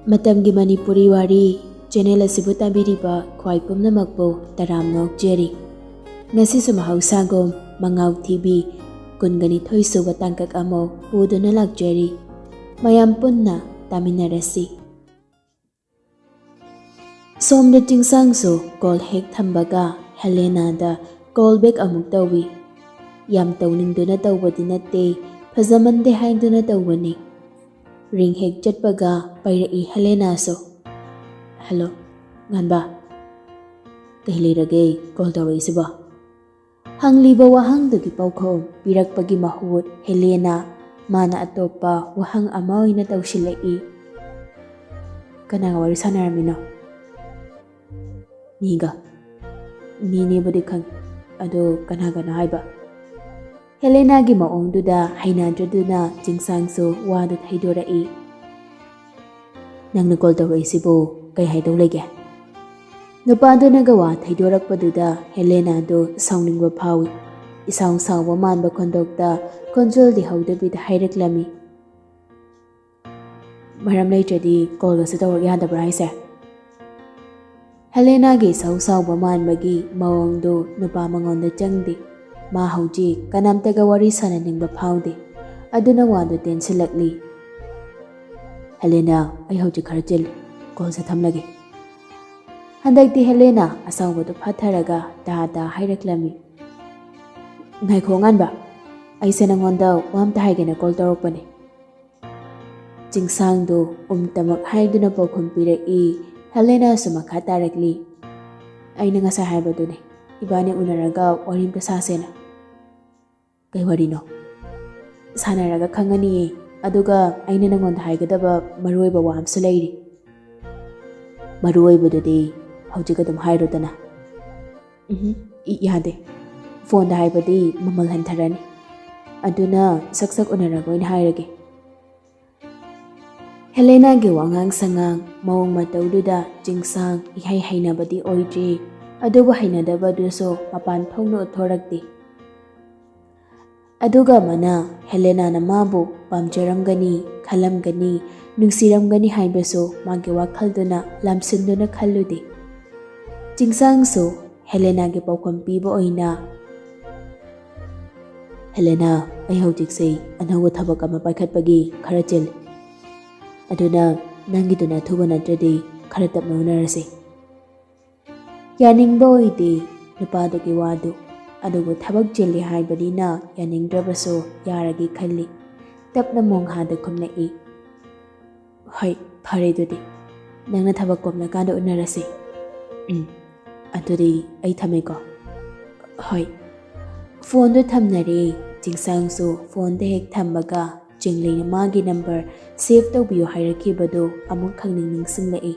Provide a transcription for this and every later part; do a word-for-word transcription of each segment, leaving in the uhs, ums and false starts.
ꯃꯇꯝꯒꯤ ꯃꯅꯤꯄꯨꯔꯤ ꯋꯥꯔꯤ ꯆꯦꯅꯦꯜ ꯑꯁꯤꯕꯨ ꯇꯥꯕꯤꯔꯤꯕ ꯈ꯭ꯋꯥꯏ ꯄꯨꯝꯅꯃꯛꯄꯨ ꯇꯔꯥꯝꯅ ꯑꯣꯛꯆꯔꯤ꯫ ꯉꯁꯤꯁꯨ ꯃꯍꯧꯁꯥꯒꯨꯝ ꯃꯉꯥꯎ ꯊꯤꯕꯤ ꯀꯨꯟꯒꯅꯤꯊꯣꯏ ꯁꯨꯕ ꯇꯥꯡꯀꯛ ꯑꯃ ꯄꯨꯗꯨꯅ ꯂꯥꯛꯆꯔꯤ꯫ ꯃꯌꯥꯝ ꯄꯨꯟꯅ ꯇꯥꯃꯤꯟꯅꯔꯁꯤ꯫ ꯁꯣꯝꯗ ꯆꯤꯡꯁꯥꯡꯁꯨ ꯀꯣꯜ ꯍꯦꯛ ꯊꯝꯕꯒ ꯍꯦꯂꯦꯅꯥꯗ ꯀꯣꯜ ꯕꯦꯛ ꯑꯃꯨꯛ ꯇꯧꯏ꯫ ꯌꯥꯝ ꯇꯧꯅꯤꯡꯗꯨꯅ ꯇꯧꯕꯗꯤ ꯅꯠꯇꯦ, ꯐꯖꯃꯟꯗꯦ ꯍꯥꯏꯗꯨꯅ ꯇꯧꯕꯅꯤ꯫ ꯔꯤꯡ ꯍꯦꯛ ꯆꯠꯄꯒ ꯄꯥꯏꯔꯛꯏ ꯍꯦꯂꯦꯅꯥꯁꯨ꯫ "ꯍꯜꯂꯣ, ꯉꯥꯟꯕ꯫ ꯀꯩ ꯂꯩꯔꯒꯦ ꯀꯣꯜ ꯇꯧꯔꯛꯏꯁꯤꯕꯣ?" ꯍꯪꯂꯤꯕ ꯋꯥꯍꯪꯗꯨꯒꯤ ꯄꯥꯎꯈꯨꯝ ꯄꯤꯔꯛꯄꯒꯤ ꯃꯍꯨꯠ ꯍꯦꯂꯦꯅꯥ ꯃꯥꯅ ꯑꯇꯣꯞꯄ ꯋꯥꯍꯪ ꯑꯃ ꯑꯣꯏꯅ ꯇꯧꯁꯤꯜꯂꯛꯏ꯫ "ꯀꯅꯥꯒ ꯋꯥꯔꯤ ꯁꯥꯟꯅꯔꯝꯃꯤꯅꯣ?" "ꯃꯤꯒ꯫ ꯃꯤꯅꯦꯕꯨꯗꯤ ꯈꯪꯉꯤ, ꯑꯗꯣ ꯀꯅꯥꯒꯅꯣ ꯍꯥꯏꯕ?" ꯍꯦꯂꯦꯅꯥꯒꯤ ꯃꯑꯣꯡꯗꯨꯗ ꯍꯩꯅꯗ꯭ꯔꯗꯨꯅ ꯆꯤꯡꯁꯥꯡꯁꯨ ꯋꯥꯗꯨ ꯊꯩꯗꯣꯔꯛꯏ꯫ "ꯅꯪꯅ ꯀꯣꯜ ꯇꯧꯔꯛꯏꯁꯤꯕꯨ ꯀꯩ ꯍꯥꯏꯗꯧ ꯂꯩꯒꯦ?" ꯅꯨꯄꯥꯗꯨꯅꯒ ꯋꯥ ꯊꯩꯗꯣꯔꯛꯄꯗꯨꯗ ꯍꯦꯂꯦꯅꯥꯗꯨ ꯁꯥꯎꯅꯤꯡꯕ ꯐꯥꯎꯏ꯫ ꯏꯁꯥꯎ ꯁꯥꯎꯕ ꯃꯥꯟꯕ ꯈꯣꯟꯗꯣꯛꯇ ꯈꯣꯟꯖꯦꯜꯗꯤ ꯍꯧꯗꯕꯤꯗ ꯍꯥꯏꯔꯛꯂꯝꯃꯤ꯫ "ꯃꯔꯝ ꯂꯩꯇ꯭ꯔꯗꯤ ꯀꯣꯜꯒꯁꯨ ꯇꯧꯔꯛ ꯌꯥꯗꯕ꯭ꯔꯥ ꯍꯥꯏꯁꯦ?" ꯍꯦꯂꯦꯅꯥꯒꯤ ꯏꯁꯧ ꯁꯥꯎꯕ ꯃꯥꯟꯕꯒꯤ ꯃꯑꯣꯡꯗꯨ ꯅꯨꯄꯥ ꯃꯉꯣꯟꯗ ꯆꯪꯗꯦ꯫ ꯃꯥ ꯍꯧꯖꯤꯛ ꯀꯅꯥꯝꯇꯒ ꯋꯥꯔꯤ ꯁꯥꯟꯅꯅꯤꯡꯕ ꯐꯥꯎꯗꯦ꯫ ꯑꯗꯨꯅ ꯋꯥꯗꯨ ꯇꯦꯟꯁꯤꯜꯂꯛꯂꯤ꯫ "ꯍꯦꯂꯦꯅꯥ, ꯑꯩ ꯍꯧꯖꯤꯛ ꯈꯔ ꯆꯤꯜꯂꯤ, ꯀꯣꯜꯁꯦ ꯊꯝꯂꯒꯦ꯫" ꯍꯟꯗꯛꯇꯤ ꯍꯦꯂꯦꯅꯥ ꯑꯁꯥꯎꯕꯗꯨ ꯐꯥꯊꯔꯒ ꯇꯥ ꯇꯥ ꯍꯥꯏꯔꯛꯂꯝꯃꯤ꯫ "ꯉꯥꯏꯈꯣ ꯉꯥꯟꯕ, ꯑꯩꯁꯦ ꯅꯪꯉꯣꯟꯗ ꯋꯥ ꯑꯝꯇ ꯍꯥꯏꯒꯦꯅ ꯀꯣꯜ ꯇꯧꯔꯛꯄꯅꯦ꯫" ꯆꯤꯡꯁꯥꯡꯗꯨ ꯎꯝꯇꯃꯛ ꯍꯥꯏꯗꯨꯅ ꯄꯥꯎꯈꯨꯝ ꯄꯤꯔꯛꯏ꯫ ꯍꯦꯂꯦꯅꯥꯁꯨ ꯃꯈꯥ ꯇꯥꯔꯛꯂꯤ꯫ "ꯑꯩꯅ ꯉꯁꯥꯏ ꯍꯥꯏꯕꯗꯨꯅꯦ, ꯏꯕꯥꯅꯤ ꯎꯅꯔꯒ ꯋꯥꯔꯤ ꯑꯝꯇ ꯁꯥꯁꯦꯅ꯫" "ꯀꯩ ꯋꯥꯔꯤꯅꯣ?" "ꯁꯥꯟꯅꯔꯒ ꯈꯪꯉꯅꯤꯌꯦ꯫ ꯑꯗꯨꯒ ꯑꯩꯅ ꯅꯪꯉꯣꯟꯗ ꯍꯥꯏꯒꯗꯕ ꯃꯔꯨ ꯑꯣꯏꯕ ꯋꯥ ꯑꯃꯁꯨ ꯂꯩꯔꯤ꯫" "ꯃꯔꯨ ꯑꯣꯏꯕꯗꯨꯗꯤ ꯍꯧꯖꯤꯛ ꯑꯗꯨꯝ ꯍꯥꯏꯔꯣꯗꯅ꯫" "ꯎꯝ, ꯌꯥꯗꯦ꯫ ꯐꯣꯟꯗ ꯍꯥꯏꯕꯗꯤ ꯃꯃꯜ ꯍꯟꯊꯔꯅꯤ꯫ ꯑꯗꯨꯅ ꯁꯛ ꯁꯛ ꯎꯅꯔꯒ ꯑꯣꯏꯅ ꯍꯥꯏꯔꯒꯦ꯫" ꯍꯦꯂꯦꯅꯥꯒꯤ ꯋꯥꯉꯥꯡ ꯁꯉꯥꯡ, ꯃꯑꯣꯡ ꯃꯇꯧꯗꯨꯗ ꯆꯤꯡꯁꯥꯡ ꯏꯍꯩ ꯍꯩꯅꯕꯗꯤ ꯑꯣꯏꯗ꯭ꯔꯤ, ꯑꯗꯨꯕꯨ ꯍꯩꯅꯗꯕꯗꯨꯁꯨ ꯃꯄꯥꯟ ꯊꯣꯛꯅ ꯎꯠꯊꯣꯔꯛꯇꯦ꯫ ꯑꯗꯨꯒ ꯑꯃꯅ ꯍꯦꯂꯦꯅꯥꯅ ꯃꯥꯕꯨ ꯄꯥꯝꯖꯔꯝꯒꯅꯤ ꯈꯜꯂꯝꯒꯅꯤ, ꯅꯨꯡꯁꯤꯔꯝꯒꯅꯤ ꯍꯥꯏꯕꯁꯨ ꯃꯥꯒꯤ ꯋꯥꯈꯜꯗꯨꯅ ꯂꯥꯝꯁꯤꯟꯗꯨꯅ ꯈꯜꯂꯨꯗꯦ꯫ ꯆꯤꯡꯁꯥꯡꯁꯨ ꯍꯦꯂꯦꯅꯥꯒꯤ ꯄꯥꯎꯈꯨꯝ ꯄꯤꯕ ꯑꯣꯏꯅ, "ꯍꯦꯂꯦꯅꯥ, ꯑꯩ ꯍꯧꯖꯤꯛꯁꯦ ꯑꯅꯧꯕ ꯊꯕꯛ ꯑꯃ ꯄꯥꯏꯈꯠꯄꯒꯤ ꯈꯔ ꯆꯤꯜꯂꯤ꯫ ꯑꯗꯨꯅ ꯅꯪꯒꯤꯗꯨꯅ ꯑꯊꯨꯕ ꯅꯠꯇ꯭ꯔꯗꯤ ꯈꯔ ꯇꯞꯅ ꯎꯅꯔꯁꯤ꯫" ꯌꯥꯅꯤꯡꯕ ꯑꯣꯏꯗꯦ ꯅꯨꯄꯥꯗꯨꯒꯤ ꯋꯥꯗꯨ, ꯑꯗꯨꯕꯨ ꯊꯕꯛ ꯆꯤꯜꯂꯤ ꯍꯥꯏꯕꯅꯤꯅ ꯌꯥꯅꯤꯡꯗ꯭ꯔꯕꯁꯨ ꯌꯥꯔꯒꯦ ꯈꯜꯂꯤ꯫ ꯇꯞꯅ ꯃꯣꯡꯍꯥꯗ ꯈꯨꯝꯂꯛꯏ, "ꯍꯣꯏ, ꯐꯔꯦ ꯑꯗꯨꯗꯤ꯫ ꯅꯪꯅ ꯊꯕꯛ ꯀꯣꯝꯂꯀꯥꯟꯗ ꯎꯅꯔꯁꯤ꯫ ꯎꯝ, ꯑꯗꯨꯗꯤ ꯑꯩ ꯊꯝꯃꯦꯀꯣ꯫" "ꯍꯣꯏ꯫" ꯐꯣꯟꯗꯨ ꯊꯝꯅꯔꯦ꯫ ꯆꯤꯡꯁꯥꯡꯁꯨ ꯐꯣꯟꯗ ꯍꯦꯛ ꯊꯝꯕꯒ ꯆꯤꯡꯂꯩꯅ ꯃꯥꯒꯤ ꯅꯝꯕꯔ ꯁꯦꯚ ꯇꯧꯕꯤꯌꯨ ꯍꯥꯏꯔꯛꯈꯤꯕꯗꯨ ꯑꯃꯨꯛ ꯈꯪꯅꯤꯡ ꯅꯤꯡꯁꯤꯡꯂꯛꯏ꯫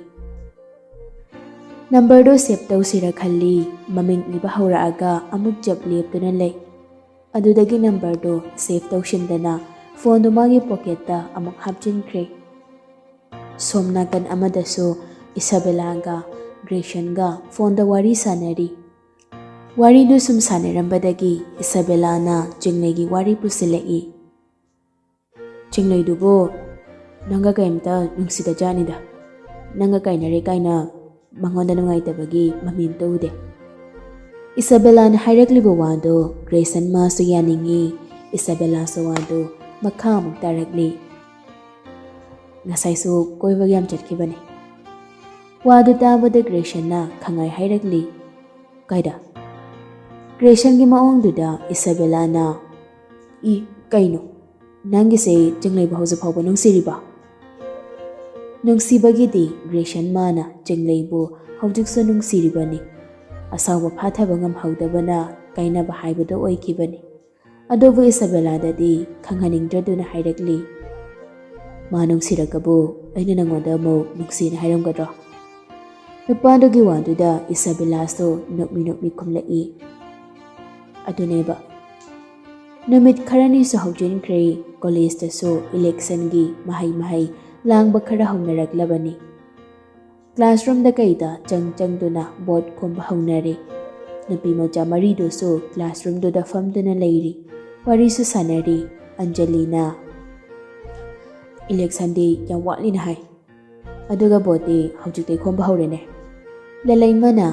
ꯅꯝꯕꯔꯗꯨ ꯁꯦꯚ ꯇꯧꯁꯤꯔ ꯈꯜꯂꯤ꯫ ꯃꯃꯤꯡ ꯏꯕ ꯍꯧꯔꯛꯑꯒ ꯑꯃꯨꯛ ꯆꯞ ꯂꯦꯞꯇꯨꯅ ꯂꯩ꯫ ꯑꯗꯨꯗꯒꯤ ꯅꯝꯕꯔꯗꯨ ꯁꯦꯚ ꯇꯧꯁꯤꯟꯗꯅ ꯐꯣꯟꯗꯨ ꯃꯥꯒꯤ ꯄꯣꯀꯦꯠꯇ ꯑꯃꯨꯛ ꯍꯥꯞꯆꯤꯟꯈ꯭ꯔꯦ꯫ ꯁꯣꯝ ꯅꯥꯀꯟ ꯑꯃꯗꯁꯨ ꯏꯁꯥꯕꯦꯂꯥꯒ ꯒ꯭ꯔꯦꯁꯟꯒ ꯐꯣꯟꯗ ꯋꯥꯔꯤ ꯁꯥꯟꯅꯔꯤ꯫ ꯋꯥꯔꯤꯗꯨ ꯁꯨꯝ ꯁꯥꯟꯅꯔꯝꯕꯗꯒꯤ ꯏꯁꯥꯕꯦꯂꯥꯅ ꯆꯤꯡꯂꯩꯒꯤ ꯋꯥꯔꯤ ꯄꯨꯁꯤꯜꯂꯛꯏ꯫ "ꯆꯤꯡꯂꯩꯗꯨꯕꯨ ꯅꯪꯒ ꯀꯩꯝꯇ ꯅꯨꯡꯁꯤꯗꯖꯥꯠꯅꯤꯗ꯫ ꯅꯪꯒ ꯀꯥꯏꯅꯔꯦ ꯀꯥꯏꯅ ꯃꯉꯣꯟꯗ ꯅꯨꯡꯉꯥꯏꯇꯕꯒꯤ ꯃꯃꯤ ꯑꯝꯇ ꯎꯗꯦ꯫" ꯏꯁꯥꯕꯦꯂꯥꯅ ꯍꯥꯏꯔꯛꯂꯤꯕ ꯋꯥꯗꯣ ꯒ꯭ꯔꯦꯁꯟ ꯃꯥꯁꯨ ꯌꯥꯅꯤꯡꯉꯤ꯫ ꯏꯁꯥꯕꯦꯂꯥꯁꯨ ꯋꯥꯗꯣ ꯃꯈꯥ ꯑꯃꯨꯛ ꯇꯥꯔꯛꯂꯤ꯫ "ꯉꯁꯥꯏꯁꯨ ꯀꯣꯏꯕꯒ ꯌꯥꯝ ꯆꯠꯈꯤꯕꯅꯦ꯫" ꯋꯥꯗꯨ ꯇꯥꯕꯗ ꯒ꯭ꯔꯦꯁꯟꯅ ꯈꯪꯉꯥꯏ ꯍꯥꯏꯔꯛꯂꯤ꯫ "ꯀꯥꯏꯗ?" ꯒ꯭ꯔꯦꯁꯟꯒꯤ ꯃꯑꯣꯡꯗꯨꯗ ꯏꯁꯥꯕꯦꯂꯥꯅ, "ꯏ, ꯀꯩꯅꯣ? ꯅꯪꯒꯤꯁꯦ ꯆꯤꯡꯂꯩꯕꯨ ꯍꯧꯖꯤꯛ ꯐꯥꯎꯕ ꯅꯨꯡꯁꯤꯔꯤꯕ?" ꯅꯨꯡꯁꯤꯕꯒꯤꯗꯤ ꯒ꯭ꯔꯦꯁꯟ ꯃꯥꯅ ꯆꯤꯡꯂꯩꯕꯨ ꯍꯧꯖꯤꯛꯁꯨ ꯅꯨꯡꯁꯤꯔꯤꯕꯅꯤ꯫ ꯑꯁꯥꯎꯕ ꯐꯥꯊꯕ ꯉꯝꯍꯧꯗꯕꯅ ꯀꯥꯏꯅꯕ ꯍꯥꯏꯕꯗꯨ ꯑꯣꯏꯈꯤꯕꯅꯤ꯫ ꯑꯗꯨꯕꯨ ꯏꯁꯥꯕꯦꯂꯥꯗꯗꯤ ꯈꯪꯍꯟꯅꯤꯡꯗ꯭ꯔꯗꯨꯅ ꯍꯥꯏꯔꯛꯂꯤ, "ꯃꯥ ꯅꯨꯡꯁꯤꯔꯛꯀꯕꯨ ꯑꯩꯅ ꯅꯪꯉꯣꯟꯗ ꯑꯃꯨꯛ ꯅꯨꯡꯁꯤꯅ ꯍꯥꯏꯔꯝꯒꯗ꯭ꯔꯣ?" ꯅꯨꯄꯥꯗꯨꯒꯤ ꯋꯥꯗꯨꯗ ꯏꯁꯥꯕꯦꯂꯥꯁꯨ ꯅꯣꯛꯃꯤ ꯅꯣꯛꯃꯤ ꯈꯨꯝꯂꯛꯏ꯫ ꯑꯗꯨꯅꯦꯕ꯫ ꯅꯨꯃꯤꯠ ꯈꯔꯅꯤꯁꯨ ꯍꯧꯖꯤꯟꯈ꯭ꯔꯦ꯫ ꯀꯣꯂꯦꯖꯇꯁꯨ ꯏꯂꯦꯛꯁꯟꯒꯤ ꯃꯍꯩ ꯃꯍꯩ ꯂꯥꯡꯕ ꯈꯔ ꯍꯧꯅꯔꯛꯂꯕꯅꯤ꯫ ꯀ꯭ꯂꯥꯁꯔꯨꯝꯗ ꯀꯩꯗ ꯆꯪ ꯆꯪꯗꯨꯅ ꯚꯣꯠ ꯈꯣꯝꯕ ꯍꯧꯅꯔꯦ꯫ ꯅꯨꯄꯤ ꯃꯆꯥ ꯃꯔꯤꯗꯨꯁꯨ ꯀ꯭ꯂꯥꯁꯔꯨꯝꯗꯨꯗ ꯐꯝꯗꯨꯅ ꯂꯩꯔꯤ꯫ ꯋꯥꯔꯤꯁꯨ ꯁꯥꯟꯅꯔꯤ꯫ ꯑꯟꯖꯂꯤꯅ, ꯏꯂꯦꯛꯁꯟꯗꯤ ꯌꯥꯝ ꯋꯥꯠꯂꯤꯅ ꯍꯥꯏ꯫ ꯑꯗꯨꯒ ꯚꯣꯠꯇꯤ ꯍꯧꯖꯤꯛꯇꯩ ꯈꯣꯝꯕ ꯍꯧꯔꯦꯅꯦ꯫ ꯂꯂꯩꯃꯅ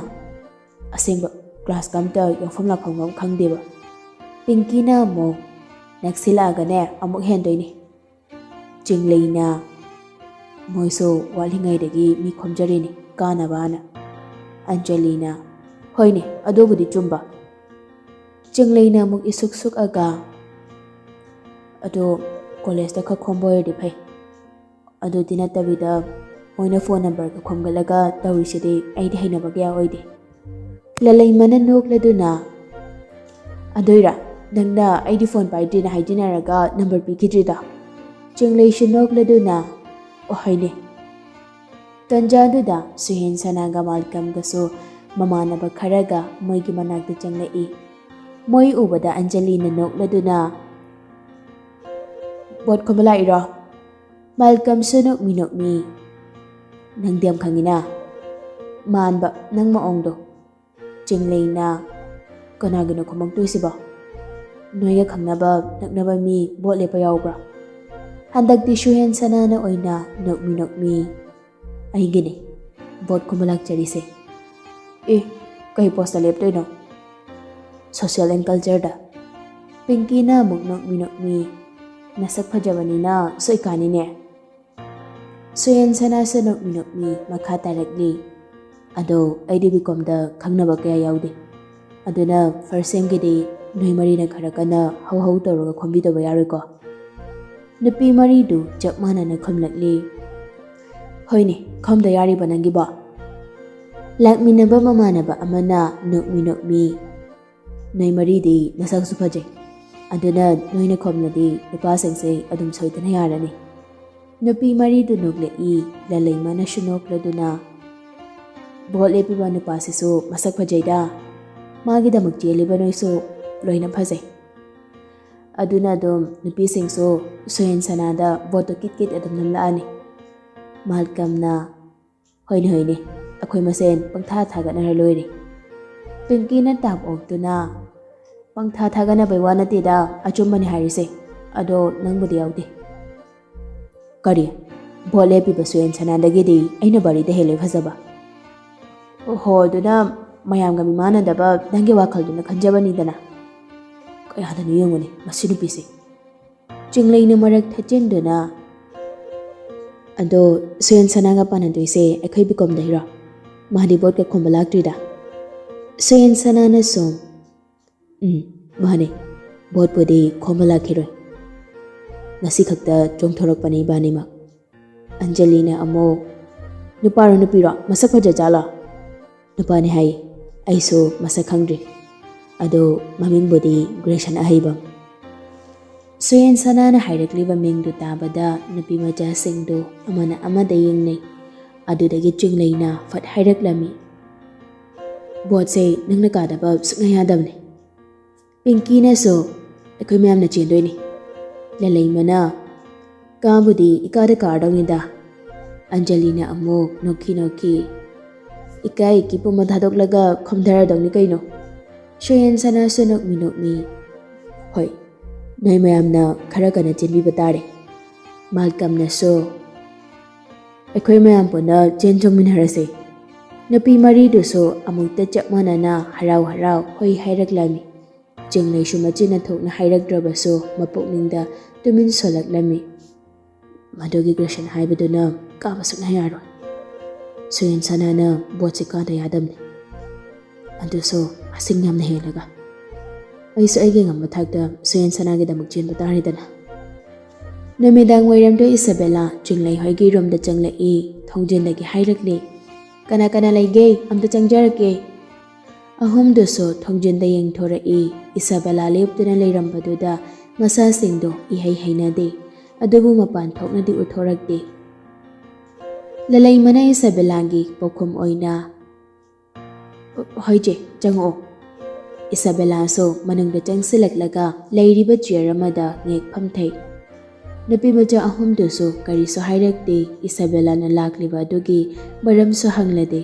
ꯑꯁꯦꯡꯕ ꯀ꯭ꯂꯥꯁꯀ ꯑꯝꯇ ꯌꯥꯎꯐꯝ ꯂꯥꯛꯐꯝꯒ ꯑꯝ ꯈꯪꯗꯦꯕ꯫ ꯄꯤꯡꯀꯤꯅ ꯑꯃꯨꯛ ꯅꯛꯁꯤꯜꯂꯛꯑꯒꯅꯦ ꯑꯃꯨꯛ ꯍꯦꯟꯗꯣꯏꯅꯤ꯫ ꯆꯤꯡꯂꯩꯅ ꯃꯣꯏꯁꯨ ꯋꯥꯠꯂꯤꯉꯩꯗꯒꯤ ꯃꯤ ꯈꯣꯝꯖꯔꯤꯅꯤ ꯀꯥꯅꯕꯅ꯫ ꯑꯟꯖꯂꯤꯅ, "ꯍꯣꯏꯅꯦ, ꯑꯗꯨꯕꯨꯗꯤ ꯆꯨꯝꯕ꯫" ꯆꯤꯡꯂꯩꯅ ꯑꯃꯨꯛ ꯏꯁꯨꯛ ꯁꯨꯛꯑꯒ, "ꯑꯗꯣ ꯀꯣꯂꯦꯖꯇ ꯈꯛ ꯈꯣꯝꯕ ꯑꯣꯏꯔꯗꯤ ꯐꯩ꯫ ꯑꯗꯨꯗꯤ ꯅꯠꯇꯕꯤꯗ ꯃꯣꯏꯅ ꯐꯣꯟ ꯅꯝꯕꯔꯒ ꯈꯣꯝꯒꯠꯂꯒ ꯇꯧꯔꯤꯁꯤꯗꯤ ꯑꯩꯗꯤ ꯍꯩꯅꯕ ꯀꯌꯥ ꯑꯣꯏꯗꯦ꯫" ꯂꯂꯩꯃꯅ ꯅꯣꯛꯂꯗꯨꯅ, "ꯑꯗꯨꯏꯔꯥ? ꯅꯪꯅ ꯑꯩꯗꯤ ꯐꯣꯟ ꯄꯥꯏꯗ꯭ꯔꯤꯅ ꯍꯥꯏꯖꯤꯟꯅꯔꯒ ꯅꯝꯕꯔ ꯄꯤꯈꯤꯗ꯭ꯔꯤꯗꯣ?" ꯆꯤꯡꯂꯩꯁꯨ ꯅꯣꯛꯂꯗꯨꯅ, "ꯑꯣ, ꯍꯣꯏꯅꯦ꯫" ꯇꯟꯖꯥꯗꯨꯗ ꯁꯨꯍꯦꯟꯁꯅꯥꯒ ꯃꯥꯜꯀꯝꯒꯁꯨ ꯃꯃꯥꯟꯅꯕ ꯈꯔꯒ ꯃꯣꯏꯒꯤ ꯃꯅꯥꯛꯇ ꯆꯪꯂꯛꯏ꯫ ꯃꯣꯏ ꯎꯕꯗ ꯑꯟꯖꯂꯤꯅ ꯅꯣꯛꯂꯗꯨꯅ, "ꯚꯣꯠ ꯈꯣꯝꯕ ꯂꯥꯛꯏꯔꯣ?" ꯃꯥꯜꯀꯝꯁꯨ ꯅꯣꯛꯃꯤ ꯅꯣꯛꯃꯤ, "ꯅꯪꯗꯤ ꯌꯥꯝ ꯈꯪꯉꯤꯅ꯫ ꯃꯥꯟꯕ ꯅꯪ ꯃꯑꯣꯡꯗꯣ꯫" ꯆꯤꯡꯂꯩꯅ, "ꯀꯅꯥꯒꯤꯅꯣ ꯈꯣꯝꯃꯛꯇꯣꯏꯁꯤꯕꯣ? ꯅꯣꯏꯒ ꯈꯪꯅꯕ ꯅꯛꯅꯕ ꯃꯤ ꯚꯣꯠ ꯂꯦꯞꯄ ꯌꯥꯎꯕ꯭ꯔꯥ?" ꯍꯟꯗꯛꯇꯤ ꯁꯨꯍꯦꯟꯁꯅꯥꯅ ꯑꯣꯏꯅ ꯅꯣꯛꯃꯤ ꯅꯣꯛꯃꯤ, "ꯑꯩꯒꯤꯅꯦ ꯚꯣꯠ ꯈꯣꯝꯕ ꯂꯥꯛꯆꯔꯤꯁꯦ꯫" "ꯑꯦ, ꯀꯩ ꯄꯣꯁꯇ ꯂꯦꯞꯇꯣꯏꯅꯣ?" "ꯁꯣꯁꯤꯌꯦꯜ ꯑꯦꯟ ꯀꯜꯆꯔꯗ꯫" ꯄꯤꯡꯀꯤꯅ ꯑꯃꯨꯛ ꯅꯣꯛꯃꯤ ꯅꯣꯛꯃꯤ, "ꯅꯁꯛ ꯐꯖꯕꯅꯤꯅ ꯁꯣꯏꯀꯥꯅꯤꯅꯦ꯫" ꯁꯨꯍꯦꯟꯁꯅꯥꯁꯨ ꯅꯣꯛꯃꯤ ꯅꯣꯛꯃꯤ ꯃꯈꯥ ꯇꯥꯔꯛꯂꯤ, "ꯑꯗꯣ ꯑꯩꯗꯤ ꯕꯤꯀꯣꯝꯗ ꯈꯪꯅꯕ ꯀꯌꯥ ꯌꯥꯎꯗꯦ꯫ ꯑꯗꯨꯅ ꯐꯥꯔꯁ ꯁꯦꯝꯒꯤꯗꯤ ꯅꯣꯏ ꯃꯔꯤꯅ ꯈꯔ ꯀꯟꯅ ꯍꯧ ꯍꯧ ꯇꯧꯔꯒ ꯈꯣꯝꯕꯤꯗꯕ ꯌꯥꯔꯣꯏꯀꯣ?" ꯅꯨꯄꯤ ꯃꯔꯤꯗꯨ ꯆꯞ ꯃꯥꯟꯅꯅ ꯈꯨꯝꯂꯛꯂꯤ꯫ "ꯍꯣꯏꯅꯦ, ꯈꯣꯝꯗ ꯌꯥꯔꯤꯕ ꯅꯪꯒꯤꯕꯣ?" ꯂꯥꯛꯃꯤꯟꯅꯕ ꯃꯃꯥꯟꯅꯕ ꯑꯃꯅ ꯅꯣꯛꯃꯤ ꯅꯣꯛꯃꯤ, "ꯅꯣꯏ ꯃꯔꯤꯗꯤ ꯅꯁꯛꯁꯨ ꯐꯖꯩ, ꯑꯗꯨꯅ ꯅꯣꯏꯅ ꯈꯣꯝꯂꯗꯤ ꯅꯨꯄꯥꯁꯤꯡꯁꯦ ꯑꯗꯨꯝ ꯁꯣꯏꯗꯅ ꯌꯥꯔꯅꯤ꯫" ꯅꯨꯄꯤ ꯃꯔꯤꯗꯨ ꯅꯣꯛꯂꯛꯏ꯫ ꯂꯂꯩꯃꯅꯁꯨ ꯅꯣꯛꯂꯗꯨꯅ, "ꯚꯣꯠ ꯂꯦꯞꯄꯤꯕ ꯅꯨꯄꯥꯁꯤꯁꯨ ꯃꯁꯛ ꯐꯖꯩꯗ꯫ ꯃꯥꯒꯤꯗꯃꯛ ꯆꯦꯜꯂꯤꯕ ꯅꯣꯏꯁꯨ ꯂꯣꯏꯅ ꯐꯖꯩ꯫" ꯑꯗꯨꯅ ꯑꯗꯨꯝ ꯅꯨꯄꯤꯁꯤꯡꯁꯨ ꯁꯨꯍꯦꯟꯁꯅꯥꯗ ꯚꯣꯠꯇꯣ ꯀꯤꯠ ꯀꯤꯠ ꯑꯗꯨꯝ ꯅꯝꯂꯛꯑꯅꯤ꯫ ꯃꯥꯜꯀꯝꯅ, "ꯍꯣꯏꯅꯦ, ꯍꯣꯏꯅꯦ, ꯑꯩꯈꯣꯏ ꯃꯁꯦꯟ ꯄꯪꯊꯥ ꯊꯥꯒꯠꯅꯔ ꯂꯣꯏꯔꯦ꯫" ꯄꯤꯡꯀꯤꯅ ꯇꯥꯞ ꯑꯣꯛꯇꯨꯅ, "ꯄꯪꯊꯥ ꯊꯥꯒꯠꯅꯕꯩ ꯋꯥ ꯅꯠꯇꯦꯗ, ꯑꯆꯨꯝꯕꯅꯤ ꯍꯥꯏꯔꯤꯁꯦ꯫ ꯑꯗꯣ ꯅꯪꯕꯨꯗꯤ ꯌꯥꯎꯗꯦ꯫" ꯀꯔꯤ? ꯚꯣꯠ ꯂꯦꯞꯄꯤꯕ ꯁꯨꯌꯦꯟ ꯁꯅꯥꯗꯒꯤꯗꯤ ꯑꯩꯅ ꯕꯥꯔꯤꯗ ꯍꯦꯜꯂꯦ ꯐꯖꯕ꯫ ꯑꯣꯍꯣ, ꯑꯗꯨꯅ ꯃꯌꯥꯝꯒ ꯃꯤꯃꯥꯟꯅꯗꯕ ꯅꯪꯒꯤ ꯋꯥꯈꯜꯗꯨꯅ ꯈꯟꯖꯕꯅꯤꯗꯅ꯫ ꯀꯌꯥꯗꯅꯣ ꯌꯦꯡꯉꯨꯅꯦ ꯃꯁꯤ ꯅꯨꯄꯤꯁꯦ꯫ ꯆꯤꯡꯂꯩꯅ ꯃꯔꯛ ꯊꯠꯆꯤꯟꯗꯨꯅ, "ꯑꯗꯣ ꯁꯨꯌꯦꯟ ꯁꯅꯥꯒ ꯄꯥꯟꯅꯗꯣꯏꯁꯦ ꯑꯩꯈꯣꯏ ꯕꯤꯀꯣꯝꯗꯩꯔꯣ? ꯃꯥꯗꯤ ꯚꯣꯠꯀ ꯈꯣꯝꯕ ꯂꯥꯛꯇ꯭ꯔꯤꯗ?" ꯁꯨꯌꯦꯟ ꯁꯅꯥꯅ ꯁꯨꯝ, "ꯎꯝ, ꯃꯥꯅꯦ, ꯚꯣꯠꯄꯨꯗꯤ ꯈꯣꯝꯕ ꯂꯥꯛꯈꯤꯔꯣꯏ꯫ ꯉꯁꯤ ꯈꯛꯇ ꯆꯣꯡꯊꯣꯔꯛꯄꯅꯦ ꯏꯕꯥꯅꯤꯃꯛ꯫" ꯑꯟꯖꯂꯤꯅ ꯑꯃꯨꯛ, "ꯅꯨꯄꯥꯔꯣ ꯅꯨꯄꯤꯔꯣ? ꯃꯁꯛ ꯐꯖꯖꯥꯠꯂꯣ?" "ꯅꯨꯄꯥꯅꯦ ꯍꯥꯏ꯫ ꯑꯩꯁꯨ ꯃꯁꯛ ꯈꯪꯗ꯭ꯔꯤ꯫ ꯑꯗꯣ ꯃꯃꯤꯡꯕꯨꯗꯤ ꯒ꯭ꯔꯦꯁꯟ ꯑꯍꯩꯕꯝ꯫" ꯁꯨꯌꯦꯟ ꯁꯅꯥꯅ ꯍꯥꯏꯔꯛꯂꯤꯕ ꯃꯤꯡꯗꯨ ꯇꯥꯕꯗ ꯅꯨꯄꯤ ꯃꯆꯥꯁꯤꯡꯗꯨ ꯑꯃꯅ ꯑꯃꯗ ꯌꯦꯡꯅꯩ꯫ ꯑꯗꯨꯗꯒꯤ ꯆꯤꯡꯂꯩꯅ ꯐꯠ ꯍꯥꯏꯔꯛꯂꯝꯃꯤ, "ꯚꯣꯠꯁꯦ ꯅꯪꯅ ꯀꯥꯗꯕ ꯁꯨꯛꯌꯥ ꯌꯥꯗꯕꯅꯦ꯫" ꯄꯤꯡꯀꯤꯅꯁꯨ, "ꯑꯩꯈꯣꯏ ꯃꯌꯥꯝꯅ ꯆꯦꯟꯗꯣꯏꯅꯤ꯫" ꯂꯂꯩꯃꯅ, "ꯀꯥꯕꯨꯗꯤ ꯏꯀꯥꯗ ꯀꯥꯔꯗꯧꯅꯤꯗ꯫" ꯑꯟꯖꯂꯤꯅ ꯑꯃꯨꯛ ꯅꯣꯛꯈꯤ ꯅꯣꯛꯈꯤ, "ꯏꯀꯥꯏ ꯏꯀꯤ ꯄꯨꯝꯕ ꯊꯥꯗꯣꯛꯂꯒ ꯈꯣꯝꯊꯔꯗꯧꯅꯤ ꯀꯩꯅꯣ꯫" ꯁꯨꯌꯦꯟ ꯁꯅꯥꯁꯨ ꯅꯣꯛꯃꯤ ꯅꯣꯛꯃꯤ, "ꯍꯣꯏ, ꯅꯣꯏ ꯃꯌꯥꯝꯅ ꯈꯔ ꯀꯟꯅ ꯆꯦꯟꯕꯤꯕ ꯇꯥꯔꯦ꯫" ꯃꯥꯜꯀꯝꯅꯁꯨ, "ꯑꯩꯈꯣꯏ ꯃꯌꯥꯝ ꯄꯨꯟꯅ ꯆꯦꯟ ꯆꯣꯡꯃꯤꯟꯅꯔꯁꯦ꯫" ꯅꯨꯄꯤ ꯃꯔꯤꯗꯨꯁꯨ ꯑꯃꯨꯛꯇ ꯆꯞ ꯃꯥꯟꯅꯅ ꯍꯔꯥꯎ ꯍꯔꯥꯎ ꯍꯣꯏ ꯍꯥꯏꯔꯛꯂꯝꯃꯤ꯫ ꯆꯤꯡꯂꯩꯁꯨ ꯃꯆꯤꯟ ꯊꯣꯛꯅ ꯍꯥꯏꯔꯛꯇ꯭ꯔꯕꯁꯨ ꯃꯄꯨꯛꯅꯤꯡꯗ ꯇꯨꯃꯤꯟ ꯁꯣꯜꯂꯛꯂꯝꯃꯤ꯫ ꯃꯗꯨꯒꯤ ꯒ꯭ꯔꯦꯁꯟ ꯍꯥꯏꯕꯗꯨꯅ ꯀꯥꯕ ꯁꯨꯛꯌꯥ ꯌꯥꯔꯣꯏ꯫ ꯁꯨꯌꯦꯟ ꯁꯅꯥꯅ ꯚꯣꯠꯁꯤ ꯀꯥꯗ ꯌꯥꯗꯕꯅꯤ꯫ ꯑꯗꯨꯁꯨ ꯃꯁꯤꯡ ꯌꯥꯝꯅ ꯍꯦꯜꯂꯒ꯫ ꯑꯩꯁꯨ ꯑꯩꯒꯤ ꯉꯝꯕ ꯊꯥꯛꯇ ꯁꯨꯌꯦꯟ ꯁꯅꯥꯒꯤꯗꯃꯛ ꯆꯦꯟꯕ ꯇꯥꯔꯦꯗꯅ꯫ ꯅꯨꯃꯤꯗꯥꯡ ꯋꯥꯏꯔꯝꯗ ꯏꯁꯥꯕꯦꯂꯥ ꯆꯤꯡꯂꯩ ꯍꯣꯏꯒꯤ ꯔꯨꯝꯗ ꯆꯪꯂꯛꯏ꯫ ꯊꯣꯡꯖꯤꯟꯗꯒꯤ ꯍꯥꯏꯔꯛꯂꯤ, "ꯀꯅꯥ ꯀꯅꯥ ꯂꯩꯒꯦ? ꯑꯝꯇ ꯆꯪꯖꯔꯛꯀꯦ꯫" ꯑꯍꯨꯝꯗꯨꯁꯨ ꯊꯣꯡꯖꯤꯟꯗ ꯌꯦꯡꯊꯣꯔꯛꯏ꯫ ꯏꯁꯥꯕꯦꯂꯥ ꯂꯦꯞꯇꯨꯅ ꯂꯩꯔꯝꯕꯗꯨꯗ ꯃꯁꯥꯁꯤꯡꯗꯣ ꯏꯍꯩ ꯍꯩꯅꯗꯦ, ꯑꯗꯨꯕꯨ ꯃꯄꯥꯟ ꯊꯣꯛꯅꯗꯤ ꯎꯠꯊꯣꯔꯛꯇꯦ꯫ ꯂꯂꯩꯃꯅ ꯏꯁꯥꯕꯦꯂꯥꯒꯤ ꯄꯥꯎꯈꯨꯝ ꯑꯣꯏꯅ, "ꯍꯣꯏ ꯆꯦ, ꯆꯪꯉꯛꯑꯣ꯫" ꯏꯁꯥꯕꯦꯂꯥꯁꯨ ꯃꯅꯨꯡꯗ ꯆꯪꯁꯤꯜꯂꯛꯂꯒ ꯂꯩꯔꯤꯕ ꯆꯤꯌꯔ ꯑꯃꯗ ꯉꯦꯛ ꯐꯝꯊꯩ꯫ ꯅꯨꯄꯤ ꯃꯆꯥ ꯑꯍꯨꯝꯗꯨꯁꯨ ꯀꯔꯤꯁꯨ ꯍꯥꯏꯔꯛꯇꯦ꯫ ꯏꯁꯥꯕꯦꯂꯥꯅ ꯂꯥꯛꯂꯤꯕ ꯑꯗꯨꯒꯤ ꯃꯔꯝꯁꯨ ꯍꯪꯂꯗꯦ꯫